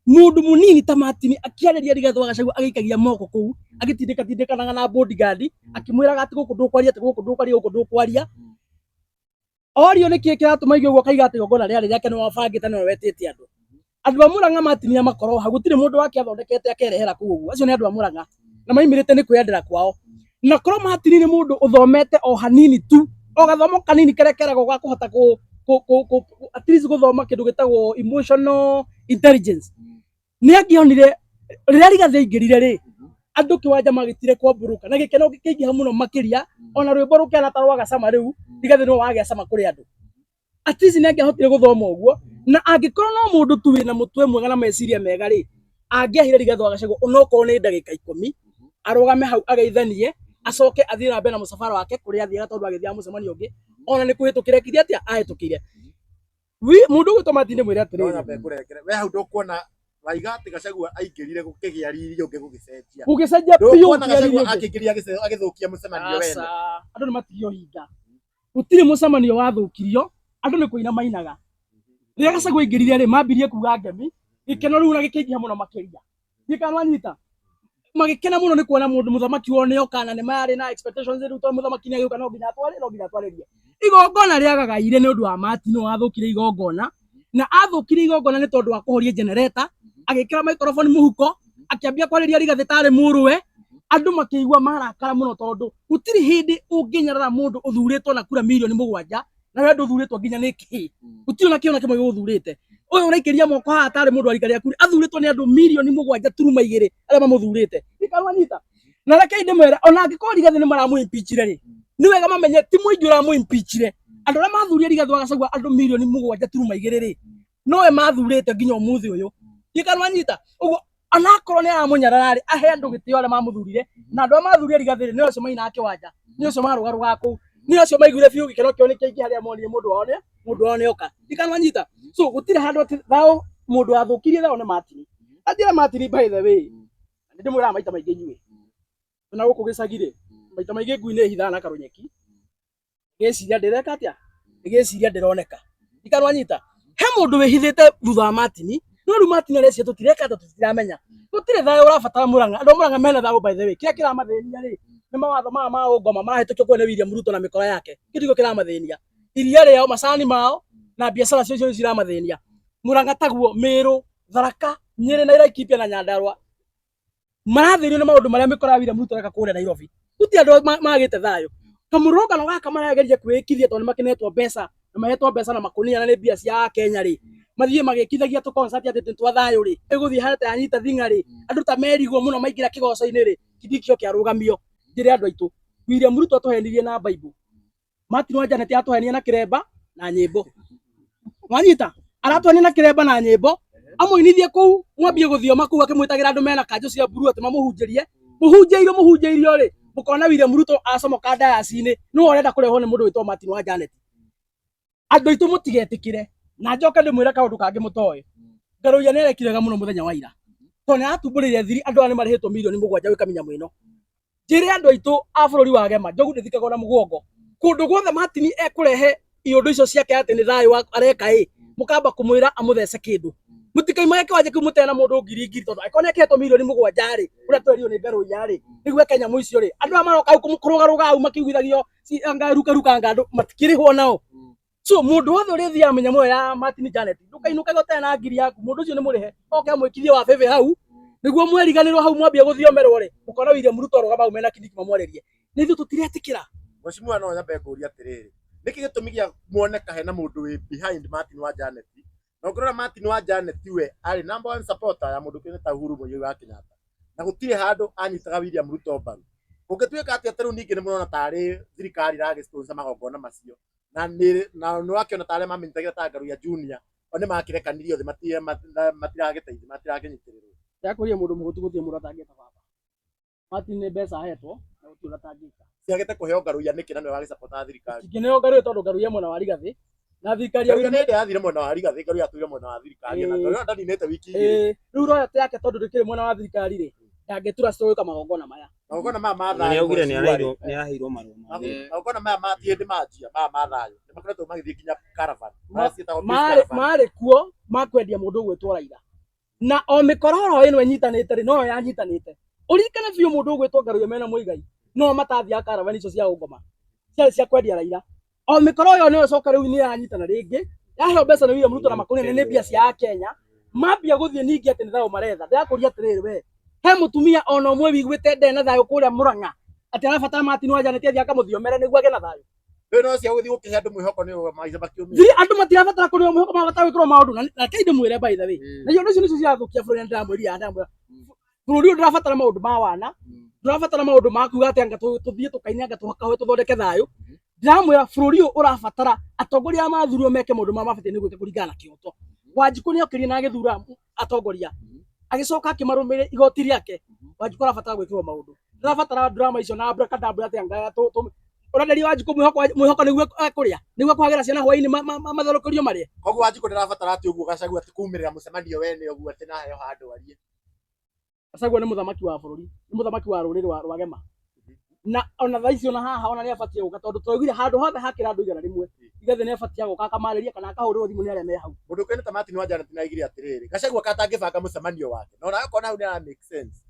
mũndũ mũnini ta Martin akĩarĩria Rigathĩ wa Gachagua agĩikagia moko kũu agĩtindĩka tindĩkanaga na bodyguard akĩmwĩraga atĩ gũkũ ndũkwaria, atĩ gũkũ ndũkwaria, gũkũ ndũkwaria. Orio nĩkĩ kĩratũma aigue ũguo akaiga atĩ igongona rĩarĩ rĩake nĩwe wabangĩte nĩwe wetĩte andũ. Andũ a Murang'a matinia makorwo hau, gũtirĩ mũndũ wake athondekete akerehera kũu ũguo. Acio nĩ andũ a Murang'a na maimĩrĩte nĩ kwĩyendera kwao. Na korwo Martin nĩ mũndũ ũthomete o hanini tu, o gathomo kanini karĩa keragwo ga kũhota kũ at least gũthoma kĩndũ gĩtagwo emotional intelligence, nĩ angĩonire rĩrĩa Rigathĩ aingĩrire rĩ, andũ kĩwanja magĩtire kwambũrũka na gĩkeno gĩkĩingĩha mũno makĩria, ona rwĩmbo rũkĩhana ta rwaga cama rĩu, Rigathĩ nĩwe wagĩa cama kũrĩ andũ. At least nĩ angĩahotire gũthoma ũguo, na angĩkorwo no mũndũ tu wĩna mũtwe mwega na meciria mega rĩ, angĩaheire Rigathĩ wa Gachagua onokorwo nĩ ndagĩka ikũmi, arũgame hau ageithanie, acoke athiĩ na mbere na mũcabara wake kũrĩa athiaga tondũ agĩthiaga mũcemanio ũngĩ, ona nĩ kũhĩtũkĩra ekire atĩa, ahĩtũkĩire. Mũndũ ũgwĩtwo Martin ndĩmwĩre No atĩrĩrĩ, nyambe ngũrengere. We hau ndũkuona waiga atĩ Gachagua aingĩrire gũkĩgĩa riri ũngĩ gũgĩcenjia. Gũgĩcenjia biũ. Ndũkuona kũgĩa riri Gachagua ũngĩ. akĩingĩria agĩthũkia mũcemanio wene. Aca, andũ nĩ matigio hinga. Gũtirĩ mũcemanio wathũkirio, andũ nĩ kũina mainaga. Rĩrĩa Gachagua aingĩrire rĩ, mambirie kuga ngemi, gĩkeno rĩu na gĩkĩingĩha mũno makĩria. Ndiũĩ kana nĩwanyita. Magĩkena mũno nĩ kuona mũndũ mũthamaki wao nĩ oka na nĩ marĩ na expectations rĩu tondũ mũthamaki nĩ agĩũka no nginya atware, no nginya atwarĩrie. Igongona rĩagagaire nĩ ũndũ wa Martin nĩwe wathũkirie igongona, na athũkirie igongona nĩ tondũ wa kũhoria generator, agĩkĩra microphone mũhuko, akĩambia kwarĩria Rigathĩ tarĩ mũrũwe, andũ makĩigua marakara mũno tondũ gũtirĩ hĩndĩ ũngĩnyarara mũndũ ũthurĩtwo na kura mirioni 7 na we ndũthurĩtwo nginya nĩ kĩ, gũtirĩ ona kĩo na kĩmwe gĩgũthurĩte. Ũyũ ũraikĩria moko haha tarĩ mũndũ wa rika rĩaku athurĩtwo nĩ andũ mirioni 7.2 arĩa mamũthurĩte. Ikarwanyita. Na rekei ndĩmwĩre, ona angĩkorwo Rigathĩ nĩ maramũ-impeachire rĩ, nĩ wega mamenye ti mũingĩ ũramũ-impeachire. Andũ arĩa mathurire Rigathĩ wa Gachagua andũ mirioni 7.2 rĩ, nowe mathurĩte nginya ũmũthĩ ũyũ. Ikarwanyita. Ũguo onakorwo nĩ aramũnyarara rĩ, ahe andũ gĩtĩo arĩa mamũthurire, na andũ arĩa mathurire Rigathĩ rĩ, nĩ acio mainaga kĩwanja, nĩ acio marũgarũgaga kũu, nĩ acio maiguire biũ gĩkeno kĩao nĩ kĩaingĩha rĩrĩa monire mũndũ wao nĩ oka. Ikarwanyita. So gũtirĩ handũ atĩ thayũ mũndũ wathũkirie thayũ nĩ Martin. Anjĩra Martin, by the way, nĩ ndĩmwĩraga maita maingĩ inyuĩ, na gũkũ gĩcagi rĩ, maita maingĩ ngui nĩ ĩhithaga na karũnyeki, ĩgĩciria ndĩreka atĩa, ĩgĩciria ndĩroneka. Ikarwanyita. He mũndũ wĩhithĩte thutha wa Martin, no rĩu Martin areciria tũtireka atĩa, tũtiramenya. Gũtirĩ thayũ ũrabatara Murang'a. Andũ a Murang'a mena thayũ by the way. Kĩrĩa kĩramathĩnia rĩ, nĩ mawatho maya ma ũngoma marahĩtũkio kũrĩa nĩ William Ruto na mĩkora yake. Kĩu nĩkĩo kĩramathĩnia. Iria rĩao, macani mao na biacara cio cio ciramathĩnia. Murang'a taguo, Meru, Tharaka, Nyĩrĩ na Laikipia na Nyandarua marathĩnio nĩ maũndũ marĩa mĩkora ya William Ruto ĩreka kũrĩa Nairobi. Gũtirĩ andũ magĩte thayũ. Kamũrũrũngano gaka marageria kwĩĩkithia tondũ nĩ makĩnetwo mbeca na mahetwo mbeca na makũnia na nĩ mbia cia Kenya rĩ, mathiĩ magĩkithagia tũ concert atĩ nĩ twa thayũ rĩ, ĩgũthiĩ harĩa ta yanyita thing'a rĩ, andũ ta merigwo mũno maingĩra kĩgoco-inĩ rĩ, Kindiki oke arũgamio. Njĩre andũ aitũ, William Ruto atũhenirie na Bible. Martin wa Janet atũhenia na kĩremba na nyĩmbo. Wanyita? Aratũhenia na kĩremba na nyĩmbo, amũinithie kũu, mwambie gũthioma kũu akĩmwĩtagĩra andũ mena kanjũ cia mburu atĩ mamũhunjĩrie. Mũhunjĩirio mũhunjĩirio rĩ, mũkona William Ruto acomoka ndayaci-inĩ, nĩwe ũrenda kũrehwo nĩ mũndũ wĩtwo Martin wa Janet. Andũ aitũ mũtigetĩkĩre, na njoke ndĩmwĩre kaũndũ kangĩ mũtoĩ. Ngarũiya nĩ arekire wega mũno mũthenya wa ira, tondũ nĩ aratumbũrĩire thiri andũ aya nĩ marĩhĩtwo mirioni 7 gwĩka mĩnyamũ ĩno. Njĩre andũ aitũ a bũrũri wa Gema, njogu ndĩthikagwo na mũgongo. Kũndũ guothe Martin ekũrehe iũndũ icio ciake atĩ nĩ thayũ areka ĩ, mũkamba kũmwĩra amũthece kĩndũ. Mũtikaimage kĩwanja kĩu mũtena mũndũ ngiri ngiri, tondũ angĩkorwo nĩ akĩhetwo mirioni 7 rĩ, ũrĩa twerirwo nĩ Ngarũiya rĩ, nĩguo eke nyamũ icio rĩ, andũ aya maroka hau kũrũgarũga hau makĩiguithagio anga ruka ruka anga andũ matikĩrĩhwo nao. So mũndũ wothe ũrĩthiaga mĩnyamũ ĩyo ya Martin Janet, ndũkainũkage ũtarĩ na ngiri yaku, mũndũ ũcio nĩ mũrĩhe, oke amwĩkithie wa bĩbĩ hau, nĩguo mweriganĩrwo hau mwambie gũthiomerwo rĩ, mũkona William Ruto arũgama hau mena Kindiki mamwarĩrie. Nĩ ithuĩ tũtiretĩkĩra. Mheshimiwa, no nyambe ngũrie atĩrĩrĩ, nĩkĩ gĩtũmi gĩa muoneka hena mũndũ wĩ behind Martin wa Janet? Na ũngĩrora Martin wa Janet we arĩ number one supporter ya mũndũ ũkĩte ta Uhuru Muigai wa Kenyatta, na gũtirĩ handũ anyitaga William Ruto mbaru. Kũngĩtuĩka atĩa ta rĩu ningĩ nĩ mũrona tarĩ thirikari ĩragĩ sponsor magongona macio, na nĩ na nĩ wakĩona ta arĩa mamĩnyitagĩra ta Ngaruiya Junior o nĩ makĩrekanirio thĩ, matiragĩteithio, matirakĩnyitĩrĩrwo. Ndakũria mũndũ mũhũtu gũtirĩ mũndũ atangĩta baba. Martin nĩ mbeca ahetwo na gũtirĩ ũrĩa atangĩka. Ciagĩte kũheo Ngaruiya nĩkĩ na nĩwe wagĩcapotaga thirikari? Ingĩneo Ngaruiya tondũ Ngaruiya mwena wa Rigathĩ na thirikari ya Ngaruiya nĩ hĩndĩ yathire mwena wa Rigathĩ, Ngaruiya atũire mwena wa thirikari, na Ngaruiya ndaninĩte wiki igĩrĩ. Rĩu royalty yake tondũ ndĩkĩrĩ mwena wa thirikari rĩ, ndangĩtura gwĩka magongona maya. Magongona maya ma Na nĩ thayũ augire nĩ mheshimiwa arairwo rĩ, nĩ araheirwo marũa ma wĩra. Magongona maya ma ti hĩndĩ manjia, maya ma thayũ nĩ makoretwo magĩthiĩ nginya caravan, marĩa ciĩtagwo peace Marĩ caravan. marĩ kuo makwendia mũndũ ũgwĩtwo Raila. Na o mĩkororo ĩno ĩnyitanĩte rĩ, noyo yanyitanĩte. Ũririkane biũ mũndũ ũgwĩtwo Ngaruiya mena Muigai, no matathiaga caravan icio cia ũngoma, ciarĩ cia kwendia Raila. O mĩkoro ĩyo nĩyo coka rĩu nĩ yanyitana rĩngĩ, yaheo mbeca nĩ William Ruto na makũnia nĩ mbia cia Kenya. Mambia gũthiĩ ningĩ atĩ nĩ thayũ maretha. Ndĩrakũria atĩrĩrĩ we, he mũtumia ona ũmwe wiguĩte ndarĩ na thayũ kũrĩa Murang'a atĩ arabatara Martin wa Janet athiĩ akamũthiomere nĩguo agĩe na thayũ? Rĩu no cia gũthiĩ gũkĩhe andũ mwĩhoko nĩ maica makiumia. Thiri andũ matirabatara kũrĩo mwĩhoko, marabatara gwĩkĩrwo maũndũ. Na rekei ndĩmwĩre by the way, na indo icio nĩcio cirathũkia bũrũri, na ndĩramwĩrire ndĩramwĩra bũrũri ũyũ ndũrabatara maũndũ ma wana, ndũrabatara maũndũ ma kuga atĩ anga tũthiĩ tũkaine anga tũkahoe tũthondeke thayũ. Ndĩramwĩra bũrũri ũyũ ũrabatara atongoria arĩa mathurirwo meke maũndũ marĩa mabatiĩ nĩ gwĩka kũringana na kĩhoto. Wanjikũ nĩ okĩrire na agĩthura atongoria, agĩcoka akĩmarũmĩrĩra igoti rĩake. Wanjikũ arabatara gwĩkĩrwo maũndũ, ndarabatara drama icio na abracadabra atĩ anga ũrenderia Wanjikũ mwĩhoko, mwĩhoko nĩguo ekũrĩa, nĩguo ekũhagĩra ciana hwaĩ-inĩ matherũkĩrio marĩe. Koguo Wanjikũ ndarabatara atĩ ũguo Gachagua atĩ kumĩrĩra mũcemanio wene ũguo atĩ na heo handũ arie. Gachagua nĩ mũthamaki wa bũrũri, nĩ mũthamaki wa rũrĩrĩ rwa Gema. Na ona thaa ici ona haha ona nĩ abatiĩ gũka tondũ twaugire handũ hothe hakĩra andũ 100, Rigathĩ nĩ abatiĩ gũka akamarĩria kana akahũrĩrwo thimũ nĩ arĩa me hau. Mũndũ ũkĩona ta Martin wa Janet nĩ aigire atĩrĩrĩ, Gachagua katangĩbanga mũcemanio wake, na ona ũkona hau nĩ ara make sense.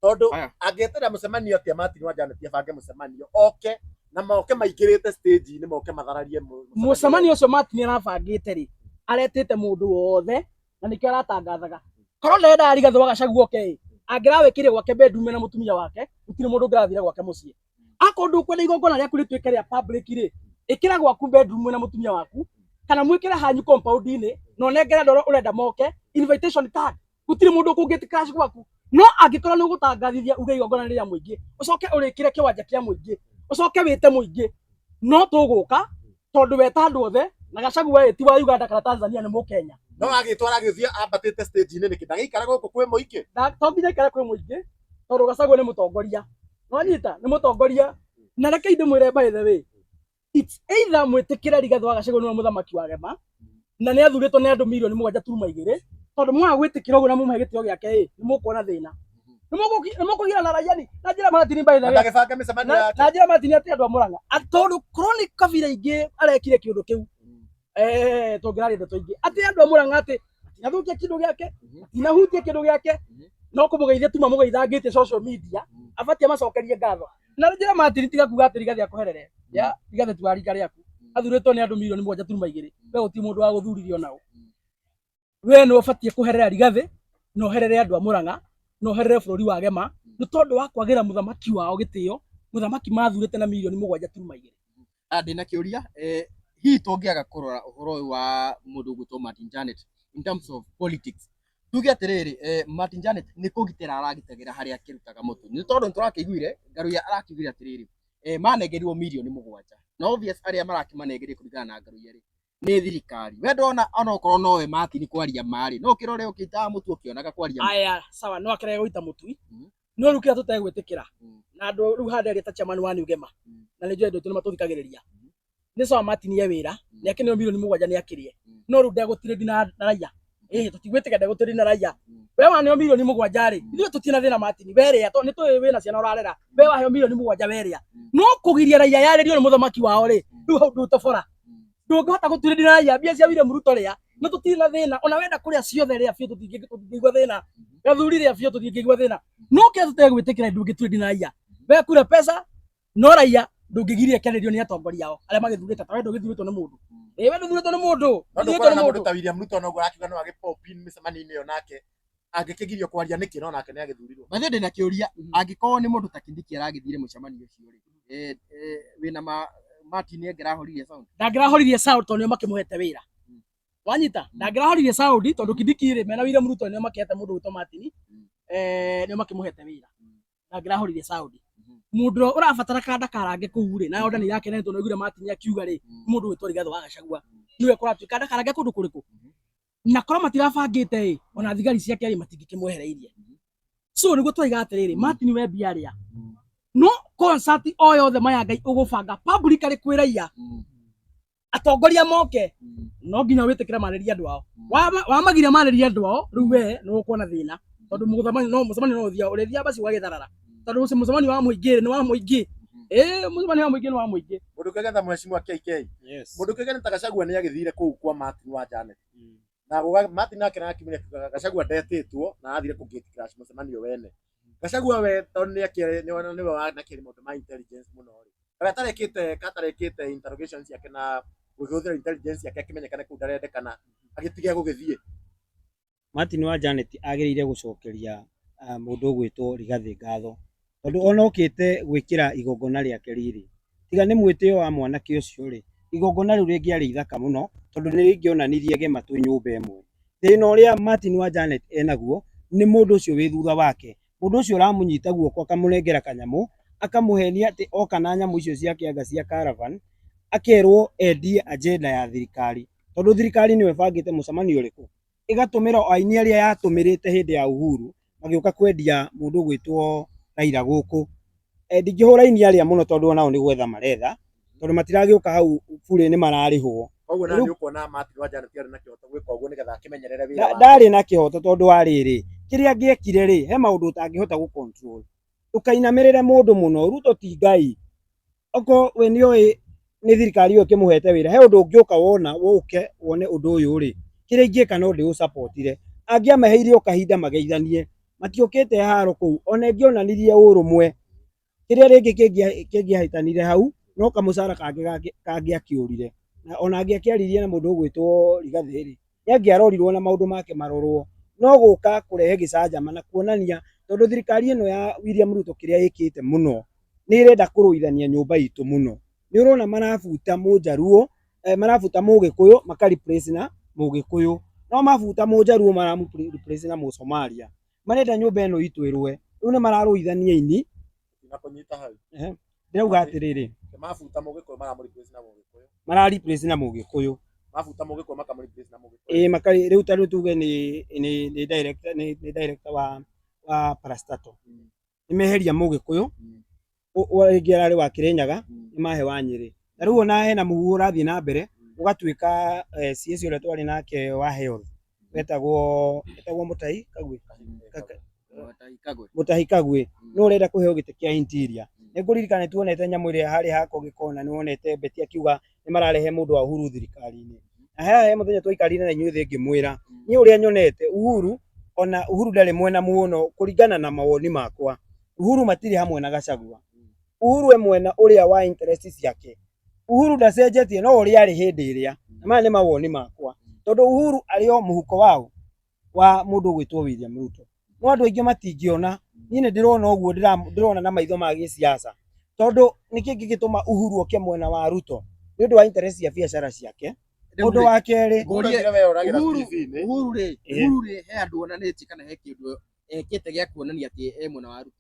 Tondũ angĩeterera mũcemanio atĩa Martin wa Janet abange mũcemanio oke na moke maingĩrĩte stage-inĩ moke mathararie mũcemanio ũcio Martin arabangĩte rĩ, aretĩte mũndũ wothe na nĩkĩo aratangathaga. Korwo nderendaga Rigathĩ wa Gachagua oke ĩ, angĩrawĩkĩire gwake bedroom na mũtumia wake, gũtirĩ mũndũ ũngĩrathire gwake mũciĩ. Akorwo ndũkwenda igongona rĩaku rĩtuĩke rĩa public rĩ, ĩkĩra gwaku bedroom na mũtumia waku, kana mwĩkĩre hanyu compound-inĩ na ũnengere andũ arĩa ũrenda moke invitation card. Gũtirĩ mũndũ ũkũngĩti crash gwaku. No angĩkorwo nĩ ũgũtangathithia uge igongona nĩ rĩa mũingĩ, ũcoke ũrĩkĩre kĩwanja kĩa mũingĩ, ũcoke wĩte mũingĩ, no tũgũka tondũ weta andũ othe na Gachagua ĩ ti wa Uganda kana Tanzania, nĩ Mũkenya. No agĩtwara agĩthiĩ ambatĩte stage-inĩ nĩkĩ ndagĩikara gũkũ kwĩ mũingĩ? To nginya aikare kwĩ mũingĩ tondũ Gachagua nĩ mũtongoria. Nwanyita, nĩ mũtongoria. Na rekei ndĩmwĩre by the way, it's either mwĩtĩkĩre Rigathĩ wa Gachagua nĩwe mũthamaki wa Gema na nĩ athurĩtwo nĩ andũ 7.2 milioni, tondũ mwaga gwĩtĩkĩra ũguo na mumuhe gĩtĩo gĩake ĩ, nĩ mũkuona thĩna, nĩ mũkũgira na raia ni na njĩra Martin by the way ndagĩbanga mĩcemanio yake na njĩra Martin atĩ andũ a Murang'a tondũ korwo nĩ kabira ingĩ arekire kĩũndũ kĩu, tũngĩraria ndeto ingĩ atĩ andũ a Murang'a atĩ atinathũkia kĩndũ gĩake, atinahutia kĩndũ gĩake, no kũmũgeithia tu mamũgeithangĩtie social media, abatiĩ amacokerie ngatho. Na njĩra Martin, tiga kuga atĩ Rigathĩ akũherere ya Rigathĩ ti wa rika rĩaku, athurĩtwo nĩ andũ 7.2 milioni, we gũtirĩ mũndũ wa gũthuririe onao. We nĩ ũbatiĩ kũherera Rigathĩ na ũherere andũ a Murang'a na ũherere bũrũri wa Gema nĩ tondũ wa kwagĩra mũthamaki wao gĩtĩo, mũthamaki mathurĩte na 7.2 milioni. Ndĩna kĩũria, hihi tũngĩaga kũrora ũhoro ũyũ wa mũndũ ũgwĩtwo Martin Janet in terms of politics, tuge atĩrĩrĩ, Martin Janet nĩ kũgitĩra aragitagĩra harĩa akĩrutaga mũtu, nĩ tondũ nĩtũrakĩiguire Ngaruiya arakiugire atĩrĩrĩ, manengerirwo 7 milioni na obvious arĩa marakĩmanengeria kũringana na Ngaruiya rĩ nĩ thirikari. We ndona onokorwo nowe Martin kwaria marĩ no ũkĩrore ũkĩitaga mũtu ũkĩonaga kwaria ma. Aya, sawa, no akĩrege gũita mũtui, no rĩu kĩrĩa tũtegwĩtĩkĩra na andũ rĩu haha nderia ta chairman wa New Gema na nĩ njũĩ andũ aitũ nĩ matũthikagĩrĩria, nĩ sawa Martin ye wĩra nĩ akĩneo 7 milioni nĩ akĩrĩe, no rĩu ndegũtirĩndi na raia ĩĩ, tũtigwĩtĩkĩra ndegũtirĩndi na raia. We waneo 7 milioni rĩ, ithuĩ tũtirĩ na thĩna. Martin, we rĩa, tondũ nĩ tũĩ wĩna ciana ũrarera. We waheo 7 milioni we rĩa, no kũgiria raia yarĩrio nĩ mũthamaki wao rĩ, rĩu hau ndũtobora, ndũngĩhota gũturĩndi na raia. Mbia cia William Ruto rĩa, no tũtirĩ na thĩna. Ona wenda kũrĩa ciothe rĩa biũ, tũtingĩigua thĩna. Gathuri rĩa biũ, tũtingĩigua thĩna. No kĩrĩa tũtegwĩtĩkĩra, ndũngĩturĩndi na raia. We kura pesa, no raia ndũngĩgiria kĩarĩrio nĩ atongoria ao arĩa magĩthurĩte. Ta we ndũgĩthurĩtwo nĩ mũndũ, ĩĩ, we ndũthurĩtwo nĩ mũndũ. No Ndũthurĩtwo ndũkuona nĩ na mũndũ mũndũ ta William Ruto noguo arakiuga no agĩ pop in mĩcemanio-inĩ ĩyo, nake angĩkĩgirio kwaria nĩkĩ no nake nĩ agĩthurirwo? By the way, ndĩna kĩũria, angĩkorwo nĩ mũndũ ta Kindiki aragĩthire mũcemanio ũcio rĩ, wĩna ma Martin angĩrahoririe sound? Ndangĩrahoririe sound tondũ nĩo makĩmũhete wĩra. Wanyita, ndangĩrahoririe sound tondũ Kindiki rĩ mena William Ruto nĩo makĩhete mũndũ gwĩtwo Martin, nĩo makĩmũhete wĩra. Ndangĩrahoririe sound. Mũndũ ũrĩa ũrabatara kanda karange kũu rĩ, na onda nĩ yake, tondũ aiguire Martin akiuga rĩ, mũndũ gwĩtwo Rigathĩ wa Gachagua nĩwe kũratuĩka kanda karange kũndũ kũrĩkũ, na korwo matirabangĩte ĩ, ona thigari ciake rĩ matingĩkĩmwehereirie. So nĩguo twaiga atĩrĩrĩ, Martin, we mbia rĩa, no concert o yothe maya Ngai ũgũbanga publicly kwĩ raia, atongoria moke, no nginya wĩtĩkĩre marĩrie andũ ao. Wamagiria marĩrie andũ ao, rĩu we nĩ ũkuona thĩna, tondũ mũcemanio no mũcemanio no ũthiaga ũrĩthiaga basi ũgagĩtharara, tondũ ũcio mũcemanio wa mũingĩ nĩ wa mũingĩ, ĩĩ, mũcemanio wa mũingĩ nĩ wa mũingĩ. Mũndũ kĩgetha mheshimiwa KK. Yes. Mũndũ kĩgetha ta Gachagua nĩ agĩthire kũu kwa Martin wa Janet na guga Martin nake nake akiugaga Gachagua ndetĩtwo na athire kũ gate crash mũcemanio wene. Gachagua we tondũ nĩ akĩrĩ nĩ nĩwe wanakĩrĩ maũndũ ma intelligence mũno rĩ, we atarekĩte katarekĩte interrogation ciake na gũkĩhũthĩra intelligence yake akĩmenyekane kũu ndarendekana, agĩtige gũgĩthiĩ. Martin wa Janet agĩrĩire gũcokeria mũndũ ũgwĩtwo Rigathĩ ngatho tondũ ona okĩte gwĩkĩra igongona rĩake riri. Tiga nĩ mwĩtĩo wa mwanake ũcio rĩ, igongona rĩu rĩngĩarĩ ithaka mũno tondũ nĩ rĩngĩonanirie gema twĩ nyũmba ĩmwe. Thĩna ũrĩa Martin wa Janet enaguo nĩ mũndũ ũcio wĩ thutha wake. Mũndũ ũcio ũramũnyita guoko akamũnengera kanyamũ, akamũhenia atĩ oka na nyamũ icio ciake anga cia caravan, akerwo endie agenda ya thirikari. Tondũ thirikari nĩyo ĩbangĩte mũcemanio ũrĩkũ? Ĩgatũmĩra o aini arĩa yatũmĩrĩte hĩndĩ ya Uhuru magĩũka kwendia mũndũ ũgwĩtwo Raila gũkũ. Ndingĩhũra aini arĩa mũno tondũ onao nĩ gwetha maretha, tondũ matiragĩũka hau burĩ nĩ mararĩhwo. Koguo nawe nĩ ũkuona Martin wa Janet arĩ na kĩhoto gwĩka ũguo nĩgetha akĩmenyerere wĩra wake. Ndarĩ na kĩhoto tondũ wa rĩrĩ, kĩrĩa angĩekire rĩ, he maũndũ ũtangĩhota gũ control. Ndũkainamĩrĩre mũndũ mũno, Ruto ti Ngai. Okorwo we nĩ oĩ nĩ thirikari ĩyo ĩkĩmũhete wĩra, he ũndũ ũngĩũka wona ũke wone ũndũ ũyũ rĩ, kĩrĩa ingĩka no ndĩ ũ support ire. Angĩamaheire o kahinda mageithanie, matiũkĩte haro kũu, ona ĩngĩonanirie ũrũmwe, kĩrĩa rĩngĩ kĩngĩahĩtanire hau, no kamũcara kangĩ kangĩakĩũrire. Na ona angĩakĩaririe na mũndũ ũgwĩtwo Rigathĩ rĩ, nĩ angĩarorirwo na maũndũ make marorwo. No gũka kũrehe gĩcanjama na kuonania, tondũ thirikari ĩno ya William Ruto kĩrĩa ĩkĩte mũno, nĩ ĩrenda kũrũithania nyũmba itũ mũno. Nĩ ũrona marabuta mũnjaruo, marabuta mũgĩkũyũ maka replace na mũgĩkũyũ. No mabuta mũnjaruo maramũ replace na mũsomalia. Marenda nyũmba ĩno itũ ĩrũe. Rĩu nĩ mararũithania ini. Ndinakũnyita hau. Ndĩrauga atĩrĩrĩ. Mabuta mũgĩkũyũ maramũ replace na mũgĩkũyũ. Mara replace na mũgĩkũyũ. Mabuta mũgĩkũyũ makamũ replace na mũgĩkũyũ. Ĩĩ makari rĩu ta rĩu tuge nĩ nĩ nĩ director nĩ nĩ director wa parastatal. Nĩ meheria mũgĩkũyũ rĩngĩ ararĩ wa Kĩrĩnyaga nĩ mahe wa Nyĩrĩ. Na rĩu ona hena mũhuhu ũrathiĩ na mbere ũgatuĩka CS ũrĩa twarĩ nake wa health wetagwo Mũtahi Kagwe. Mũtahi Kagwe no ũrenda kũheo gĩtĩ kĩa interior. Nĩ ngũririkana nĩ tuonete nyamũ ĩrĩa harĩa hakwa gĩkona nĩ wonete Betty akiuga nĩ mararehe mũndũ wa Uhuru thirikari-inĩ. Na haha he mũthenya twaikarire na inyuĩ thĩ ngĩmwĩra niĩ ũrĩa nyonete Uhuru ona Uhuru ndarĩ mwena mũno kũringana na mawoni makwa. Uhuru matirĩ hamwe na Gachagua. Uhuru e mwena ũrĩa wa interest ciake. Uhuru ndacenjetie no ũrĩa arĩ hĩndĩ ĩrĩa. Na maya nĩ mawoni makwa. Tondũ Uhuru arĩ o mũhuko waũ wa mũndũ ũgwĩtwo William Ruto. No andũ aingĩ matingĩona, niĩ nĩ ndĩrona ũguo ndĩrona na maitho ma gĩsiasa. Tondũ nĩkĩ kĩngĩtũma Uhuru oke mwena wa Ruto? Nĩ ũndũ wa interest cia biacara ciake. Ũndũ wa kerĩ, Uhuru rĩ, Uhuru rĩ, he andũ onanĩtie kana he kĩndũ ekĩte gĩa kuonania atĩ e mwena wa Ruto.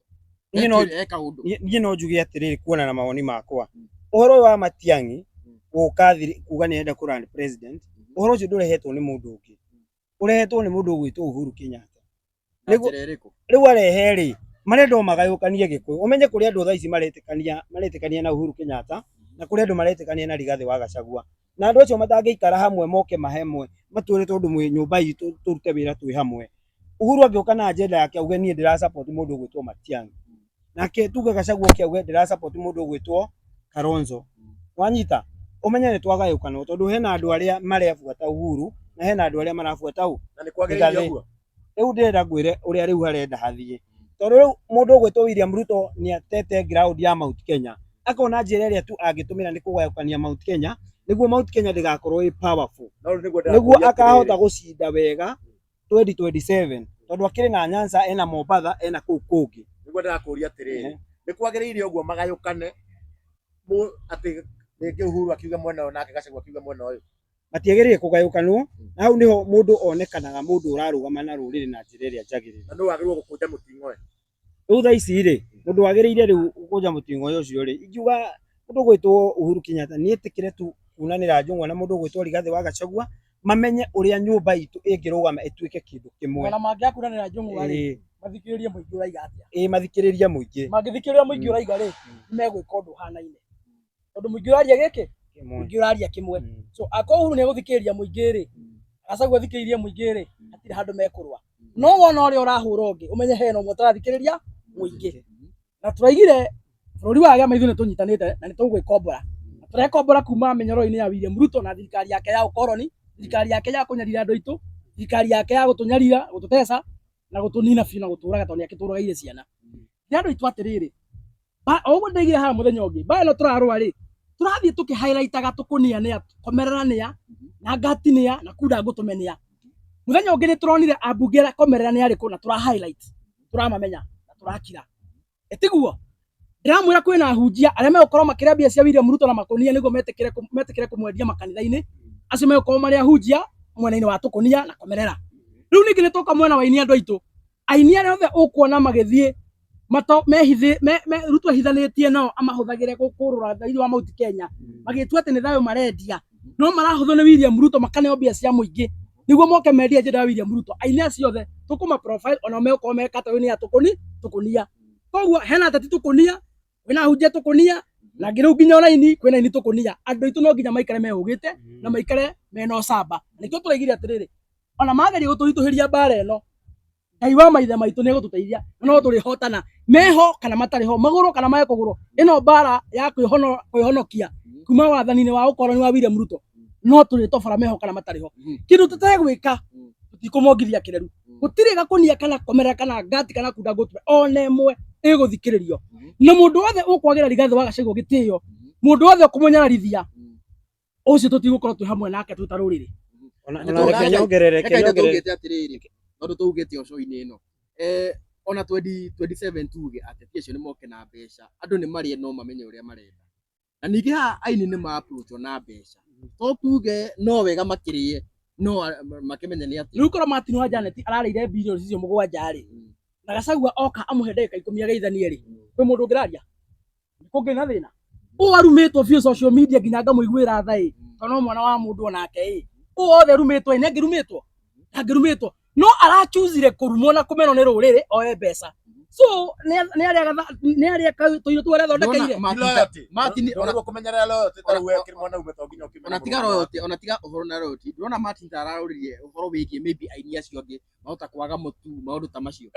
Niĩ no He kaũndũ. Niĩ no njuge atĩrĩrĩ kuona na mawoni makwa. Ũhoro ũyũ wa Matiang'i gũka kuga nĩ arenda kũ run president, ũhoro ũcio ndũrehetwo nĩ mũndũ ũngĩ. Ũrehetwo nĩ mũndũ ũgwĩtwo Uhuru Kenyatta. Rĩu arehe rĩ, marenda o magayũkanie Gĩkũyũ. Ũmenye kũrĩ andũ thaa ici maretĩkania na Uhuru Kenyatta na kũrĩ andũ maretĩkania na Rigathĩ wa Gachagua. Na andũ acio matangĩikara hamwe moke mahamwe matwĩre tondũ mwĩ nyũmba itũ tũrute wĩra twĩ hamwe. Uhuru angĩũka na agenda yake auge niĩ ndĩra support mũndũ ũgwĩtwo Matiang'i. Nake tuge Gachagua oke auge ndĩra support mũndũ ũgwĩtwo Kalonzo. Wanyita? Ũmenye nĩ twagayũkana tondũ hena andũ arĩa marebuata Uhuru na hena andũ arĩa marabuata ũ? Na nĩ kwagĩrĩire Rigathĩ. ũguo? Rĩu ndĩrenda ngwĩre ũrĩa rĩu harenda hathiĩ. Tondũ rĩu mũndũ ũgwĩtwo William Ruto nĩ atete ground ya Mount Kenya. Akona njĩra ĩrĩa tu angĩtũmĩra nĩ kũgayũkania Mount Kenya nĩguo Mount Kenya ndĩgakorwo ĩ powerful. No rĩu nĩguo Nĩguo ndĩrakũria akahota atĩrĩrĩ. gũcinda wega 2027 tondũ akĩrĩ na Nyanza ena Mombatha ena kũu kũngĩ. Nĩguo ndĩrakũria atĩrĩrĩ. Nĩ kwagĩrĩire ũguo magayũkane atĩ rĩngĩ Uhuru akiuge mwena ũyũ nake Gachagua akiuge mwena ũyũ. Matiagĩrĩire kũgayũkanwo na hau nĩho mũndũ onekanaga mũndũ ũrarũgama na rũrĩrĩ na njĩra ĩrĩa njagĩrĩru. Na nũ wagĩrĩirwo gũkũnja mũting'oe? Rĩu thaa ici rĩ, mũndũ wagĩrĩire rĩu gũkũnja mũting'oe ũcio rĩ, ingiuga mũndũ ũgwĩtwo Uhuru Kenyatta nĩ etĩkĩre tu kunanĩra njũng'wa na mũndũ ũgwĩtwo Rigathĩ wa Gachagua, mamenye ũrĩa nyũmba itũ ĩngĩrũgama ĩtuĩke kĩndũ kĩmwe. Ona mangĩakunanĩra njũng'wa rĩ, mathikĩrĩrie mũingĩ ũraiga atĩa. Ĩĩ mathikĩrĩrie mũingĩ. Mangĩthikĩrĩria mũingĩ ũraiga rĩ, nĩmegwĩka ũndũ ũhanaine. Tondũ mũingĩ ũraria gĩkĩ, mũingĩ ũraria kĩmwe. So akorwo Uhuru nĩegũthikĩrĩria mũingĩ rĩ, Gachagua athikĩrĩrie mũingĩ rĩ, hatirĩ handũ mekũrũa. No wona ũrĩa ũrahũra ũngĩ, ũmenye hena ũmwe ũtarathikĩrĩria mũingĩ. Na tũraigire bũrũri wa gĩama ithuĩ nĩtũnyitanĩte na nĩtũgwĩkombora. Na tũrekombora kuma mĩnyororo-inĩ ya William Ruto na thirikari yake ya ũkoroni, thirikari yake ya kũnyarira andũ aitũ, thirikari yake ya gũtũnyarira, gũtũteca na gũtũnina biũ na gũtũraga tondũ nĩakĩtũragaire ciana. Nĩ andũ aitũ atĩrĩrĩ, o ũguo ndaigire haha mũthenya ũngĩ, mbara ĩno tũrarũa rĩ, tũrathiĩ tũkĩ highlight aga tũkũnia nĩa, komerera nĩa, na ngati nĩa, na kunda ngũtũme nĩa. Muthenya ũngĩ nĩ tũronire ambunge arĩa komerera nĩ arĩkũ na tũra highlight, tũramamenya na tũrakira. Ĩtiguo? Ndĩramwĩra kwĩna ahunjia arĩa megũkorwo makĩrĩa mbia cia William Ruto na makũnia nĩguo metĩkĩre metĩkĩre kũmwendia makanitha-inĩ. Acio megũkorwo marĩ ahunjia mwena-inĩ wa tũkũnia na komerera. Rĩu ningĩ nĩ twoka mwena wa aini andũ aitũ. Aini arĩa othe ũkuona magĩthiĩ mato mehithĩ me, me, Ruto ehithanĩtie nao amahũthagĩre kũrũra thĩinĩ wa Mount Kenya magĩtua atĩ nĩ thayũ marendia no marahũthwo nĩ William Ruto makaneo mbia cia mũingĩ nĩguo moke mendie agenda ya William Ruto. Aini acio othe tũkũma profile onao megũkorwo me category ya tũkũni tũkũnia. Koguo hena ateti tũkũnia, kwĩna ahunjia tũkũnia, na ngĩ rĩu nginya ona aini kwĩna aini tũkũnia. Andũ aitũ no nginya maikare mehũgĩte na maikare mena ũcamba. Nĩkĩo tũraigire atĩrĩrĩ, ona mageria gũtũritũhĩria mbara ĩno, Ngai wa maithe maitũ nĩ egũtũteithia na no tũrĩhotana meho kana matarĩ ho, magũrũ kana mage kũgũrũ. Ĩno mbara ya kwĩhonokia kuma wathani-inĩ wa ũkoroni wa William Ruto no tũrĩtobora meho kana matarĩ ho. Kĩndũ tũtegwĩka tũtikũmongithia kĩreru. Gũtirĩ gakũnia kana komera kana ngati kana kunda ngũtwe ona ĩmwe ĩgũthikĩrĩrio. Na mũndũ wothe ũkwagĩra Rigathĩ wa Gachagua gĩtĩo, mũndũ wothe ũkũmũnyararithia, ũcio tũtigũkorwo twĩ hamwe nake twĩ ta rũrĩrĩ. Ona reke nyongerere, reke Reke nyongerere. tũugĩte atĩrĩrĩ, tondũ tũugĩte o show-inĩ ĩno, ona 2027 tuge ateti acio nĩ moke na mbeca, andũ nĩ marĩe no mamenye ũrĩa marenda. Na ningĩ haha aini nĩ ma approach na mbeca, to tuge no wega makĩrĩe, no makĩmenye nĩ atĩa. Rĩu korwo Martin wa Janet ararĩire bilioni icio mũgwanja rĩ, na Gachagua oka amũhe ndagĩka ikũmi ageithanie rĩ, kwĩ mũndũ ũngĩraria? Kũngĩ na thĩna? Ũũ arumĩtwo biũ social media nginya ngamũiguĩra tha ĩ, tondũ no mwana wa mũndũ onake ĩ. Ũũ othe arumĩtwo ĩ, nĩ angĩrumĩtwo? Ndangĩrumĩtwo. No arachuzire kũrumwo na kũmenwo nĩ rũrĩrĩ oe mbeca. So nĩ arĩa tũirio tũu arethondekeire. Loyalty. Martin, Ndũragwo kũmenyerera loyalty ta rĩu we ũkĩrĩ mwanaume to nginya ũkĩmenye ona tiga mũrũme waku. royalty, ona tiga ũhoro na royalty, ndĩrona Martin ta ararũririe ũhoro wĩgiĩ maybe aini acio angĩ mahota kwaga mũtu, maũndũ ta macio.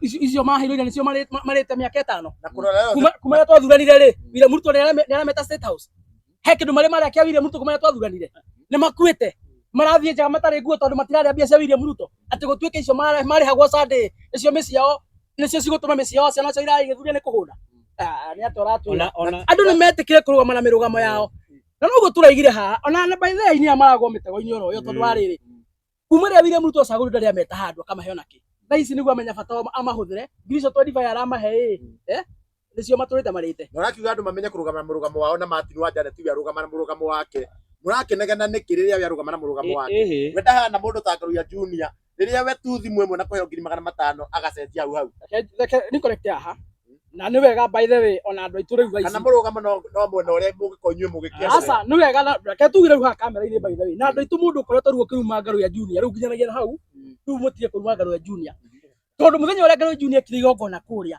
Icio maheirwo ira nĩcio marĩte mĩaka ĩtano. Na kũrora loyalty Kuma rĩrĩa twathuranire rĩ, William Ruto nĩ arameta State House. He kĩndũ marĩ marĩa kĩa William Ruto kuma rĩrĩa twathuranire. Nĩ makuĩte. Marathiĩ njaga matarĩ nguo tondũ matirarĩa mbia cia William Ruto. Atĩ gũtuĩke icio marĩhagwo Sunday, nĩcio mĩciĩ yao, nĩcio cigũtũma mĩciĩ yao ciana ciao iragĩthuria nĩ kũhũna. Nĩ atĩa ũratwĩra? Andũ nĩ metĩkĩre kũrũgama na mĩrũgamo yao. Na noguo tũraigire haha, ona na by the way aini aya maragwo mĩtego-inĩ oro ĩyo tondũ wa rĩrĩ, kuma rĩrĩa William Ruto acagũrirwo ndarĩ ameta handũ akamahe ona kĩ. Thaa ici nĩguo amenya bata wa amahũthĩre, ngiri icio 25 aramahe ĩ, nĩcio matũrĩte marĩte. Na ũrakiuga andũ mamenye kũrũgama na mũrũgamo wao na Martin wa Janet we arũgama na mũrũgamo wake. Mũrakĩnegena nĩkĩ rĩrĩa we arũgama na mũrũgamo wake? We ndahana mũndũ ta Ngaruiya Junior rĩrĩa we tu thimũ ĩmwe na kũheo ngiri magana matano agacenjia hau hau. Reke ni correct haha. Na nĩ wega by the way ona andũ aitũ rĩu thaa ici. Kana mũrũgamo no mwena ũrĩa mũgĩkorwo inyuĩ mũgĩkĩenda. Aca nĩ wega na reke tugire rĩu haha kamera-inĩ by the way. Na andũ aitũ mũndũ ũkoretwo rĩu ũkĩruma Ngaruiya Junior rĩu nginyanagia na hau rĩu mũtige kũruma Ngaruiya Junior. Tondũ mũthenya ũrĩa Ngaruiya Junior ekire igongona kũrĩa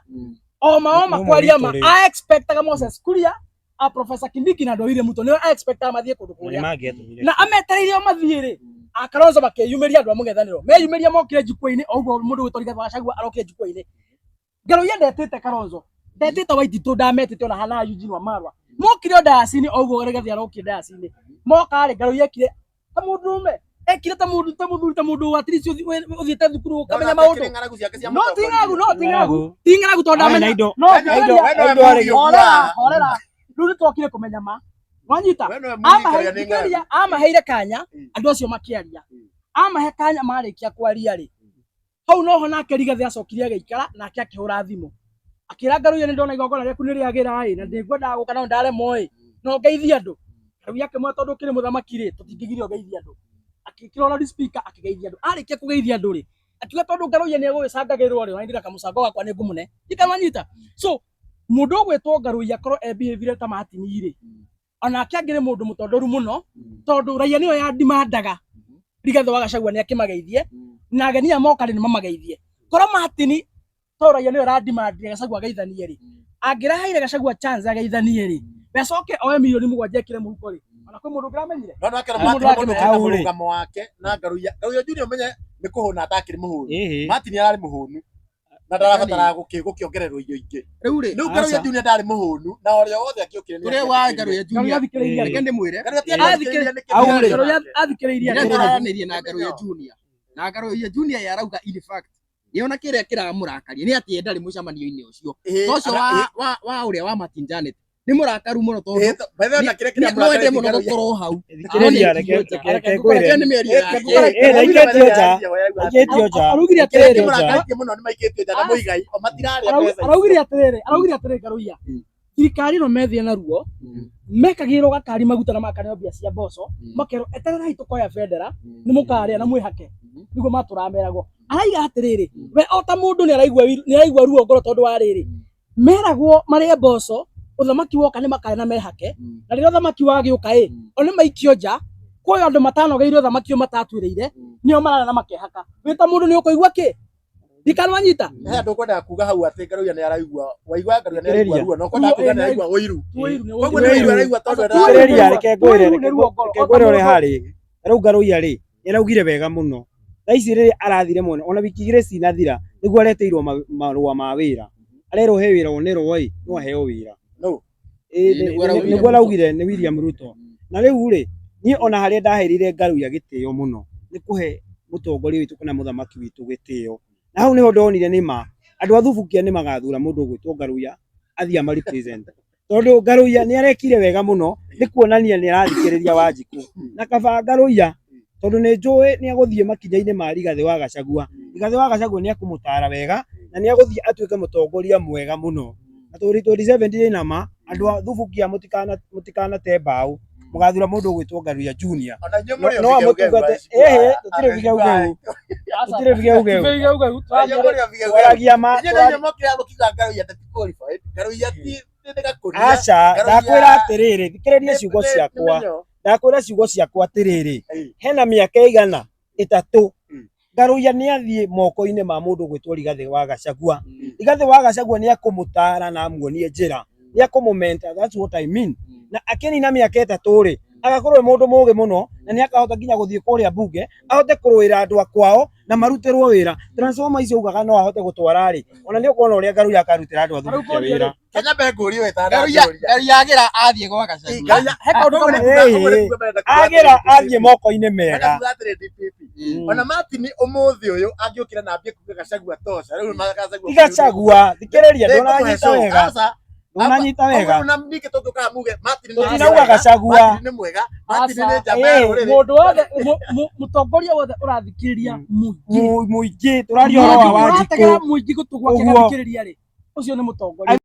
oma oma Nĩ kwaria ma mũritũ rĩu. I expectaga Moses Kuria a Professor Kindiki na andũ a William Ruto nĩo I expectaga mathiĩ kũndũ kũrĩa na ametereire o mathiĩ rĩ a Kalonzo makĩyumĩria andũ a mũng'ethanĩro meyumĩria mokire jukwaa-inĩ o ũguo mũndũ gwĩtwo Rigathĩ wa Gachagua arokire jukwaa-inĩ. Ngaruiya ndetĩte Kalonzo ndetĩte Waititu ndametĩte ona hana Eugene Wamalwa mokire o dayasi-inĩ o ũguo Rigathĩ arokire dayasi-inĩ moka rĩ Ngaruiya ekire ta mũndũrũme ekire ta mũndũ ta mũthuri ta mũndũ at least ũthiĩte thukuru ũkamenya maũndũ no ti ng'aragu no ti ng'aragu ti ng'aragu tondũ ndamenya no horera horera rĩu nĩ twokire kũmenya ma wanyita amaheire kanya andũ acio makĩaria amahe kanya marĩkia kwaria rĩ hau noho nake Rigathĩ acokire agĩikara nake akĩhũra thimũ akĩra Ngaruiya nĩ ndona igongona rĩaku nĩ rĩagĩra ĩ na ndĩngwendaga gũka no ndaremwo ĩ no ngeithie andũ. Ngaruiya akĩmwĩra tondũ ũkĩrĩ mũthamaki rĩ tũtingĩgiria ũgeithie andũ. Agĩkĩra loudspeaker akĩgeithia andũ. Arĩkia kũgeithia andũ rĩ akiuga tondũ Ngaruiya nĩ egũgĩcangagĩrwo rĩ ona niĩ ndĩna kamũcango gakwa nĩ ngũmũne. Ndiũĩ kana nĩwanyita. So mũndũ ũgwĩtwo Ngaruiya akorwo e behave ta Martin rĩ onake angĩrĩ mũndũ mũtondoru mũno tondũ raia nĩyo ya ndimandaga Rigathĩ wa Gachagua nĩ akĩmageithie na ageni aya moka rĩ nĩ mamageithie. Korwo Martin tondũ raia nĩyo ĩradimandire Gachagua ageithanie rĩ angĩraheire Gachagua chance ageithanie rĩ we acoke oe mirioni mũgwanja ekĩre mũhuko rĩ ona kwĩ mũndũ ũngĩramenyire. No no akĩra Mũndũ Martin mũndũ akĩmenya. ũkĩrĩ na Hau rĩ. mũrũgamo wake na Ngaruiya. Ngaruiya Junior ũmenye nĩ kũhũna atakĩrĩ mũhũnu. Martin ararĩ mũhũnu na ndarabatara gũkĩongererwo irio ingĩ. Rĩu rĩ, Rĩu Ngaruiya Aca. Junior ndarĩ mũhũnu na ũrĩa wothe akĩũkire nĩ tũrĩa wa Ngaruiya Junior, Ngaruiya athikĩrĩirie reke ndĩmwĩre, Ngaruiya ti Ĩĩ. athikĩrĩirie nĩkĩ Hau rĩ. Ngaruiya athikĩrĩirie rĩrĩa atĩrĩrĩ. tũraranĩria na Ngaruiya Junior, na Ngaruiya Junior ye arauga in fact, ye ona kĩrĩa kĩramũrakaria nĩ atĩ ye ndarĩ mũcemanio-inĩ ũcio. Ĩĩ, To ũcio wa ũrĩa wa Martin Janet. Nĩ mũrakaru mũno tondũ By the way, na kĩrĩa kĩrĩa no ende mũrakarĩtie mũno Ngaruiya- gũkorwo hau. Thikĩrĩria, reke Reke reke ngwĩre. nĩ mĩario yake. Ndaikĩtio nja. Ndaikĩtio nja. Araugire Kĩrĩa atĩrĩrĩ, kĩmũrakarĩtie mũno nĩ maikĩtio nja na Muigai, o matirarĩa mbeca icio. araugire atĩrĩrĩ Ngaruiya, thirikari ĩno methie na ruo mekagĩrwo gakari maguta na makaneo mbia cia mboco, makerwo etererai tũkoya bendera nĩ mũkarĩa na mwĩhake, nĩguo matũrameragwo. Araiga atĩrĩrĩ, we o ta mũndũ nĩ araigua ruo ngoro tondũ wa rĩrĩ, meragwo marĩe mboco, ũthamaki woka nĩ makarĩa na mehake, na rĩrĩa ũthamaki wagĩũka ĩ, o nĩ maikio nja, kwĩ andũ matanogeire ũthamaki ũyũ matatuĩrĩire, nĩo mararĩa na makehaka. Wĩ ta mũndũ nĩ ũkũigua kĩ? Ndikanwanyita. He andũ ũkwendaga kuga hau atĩ Ngaruiya nĩ araigua, waigua Ngaruiya nĩ araigua ruo, na ũkwendaga kuga nĩ araigua ũiru. Koguo nĩ ũiru araigua tondũ Thikĩrĩria, reke ngwĩre, Ũiru nĩ ruo ngoro. reke ngwĩre ũrĩa harĩ. Rĩu Ngaruiya rĩ, nĩ araugire wega mũno. Thaa ici rĩrĩa arathire mwena, ona wiki igĩrĩ cinathira, nĩguo areteirwo marũa ma wĩra. Arerwo he wĩra wonerwo ĩ, no aheo wĩra. No. Ĩ, Nĩguo araugire. Nĩguo araugire nĩ William Ruto. Na rĩu rĩ, niĩ ona harĩa ndahereire Ngaruiya gĩtĩo mũno, nĩ kũhe mũtongoria witũ kana mũthamaki witũ gĩtĩo. Na hau nĩho ndonire nĩ ma, andũ a Thubukia nĩ magathura mũndũ ũgwĩtwo Ngaruiya athiĩ ama represent. Tondũ Ngaruiya nĩ arekire wega mũno, nĩ kuonania nĩ arathikĩrĩria Wanjikũ. Na kaba Ngaruiya, tondũ nĩ njũĩ nĩ agũthiĩ makinya-inĩ ma Rigathĩ wa Gachagua. Rigathĩ wa Gachagua nĩ akũmũtara wega, na nĩ agũthiĩ atuĩke mũtongoria mwega mũno. Na 2027 ndĩ na ma, andũ a Thubukia mũtikanate mbaũ, mũgathura mũndũ ũgwĩtwo Ngaruiya Junior. Ona inyuĩ mũrĩ o No bigeugeu, amũtungate, ĩhĩ, tũtirĩ bigeugeu, tũtirĩ bigeugeu. Inyuĩ mũrĩ o bigeugeu. Twaragia ma, Inyuĩ nĩ inyuĩ mokĩra mũkiuga Ngaruiya ndati qualified. Ngaruiya ti nĩ gakũnia. Aca, Ngaruiya- ndakwĩra atĩrĩrĩ, thikĩrĩria ciugo Nĩ- nĩ ciakwa. mĩnyoo. Ndakwĩra ciugo ciakwa atĩrĩrĩ, Ĩĩ. hena mĩaka ĩigana ĩtatũ Mm. Ngaruiya nĩ athiĩ moko-inĩ ma mũndũ ũgwĩtwo Rigathĩ wa Gachagua. Rigathĩ wa Gachagua nĩ akũmũtara na amuonie njĩra, nĩ akũmũmenta, that's what I mean. Na akĩnina mĩaka ĩtatũ rĩ, agakorwo e mũndũ mũgĩ mũno na nĩ akahota nginya gũthiĩ kũrĩa mbunge ahote kũrũĩra andũ a kwao na marutĩrwo wĩra. Transformer icio augaga no ahote gũtwara rĩ, ona nĩ ũkuona ũrĩa Ngaruiya akarutĩra andũ a Thubukia wĩra. Kenya mbe ngũrie we ta Ngaruiya agĩra athiĩ gwa Gachagua. Agĩra athiĩ moko-inĩ mega. Ona Martin ũmũthĩ ũyũ angĩũkĩra na ambie kuga Gachagua tosha rĩu Gachagua Ti Gachagua, thikĩrĩria, ndũranyita wega, ndũnanyita wega. Na ningĩ tũngĩũka muge Martin nĩ Tũtinauga mwega, Gachagua. Martin nĩ mwega, Martin nĩ njamba ya rũrĩrĩ. Mũndũ wothe mũtongoria wothe ũrathikĩrĩria mũingĩ, Mũingĩ, tũraria ũhoro wa ũrategera Wanjikũ. mũingĩ gũtũ gwake Ũguo. gathikĩrĩria rĩ, ũcio nĩ mũtongoria.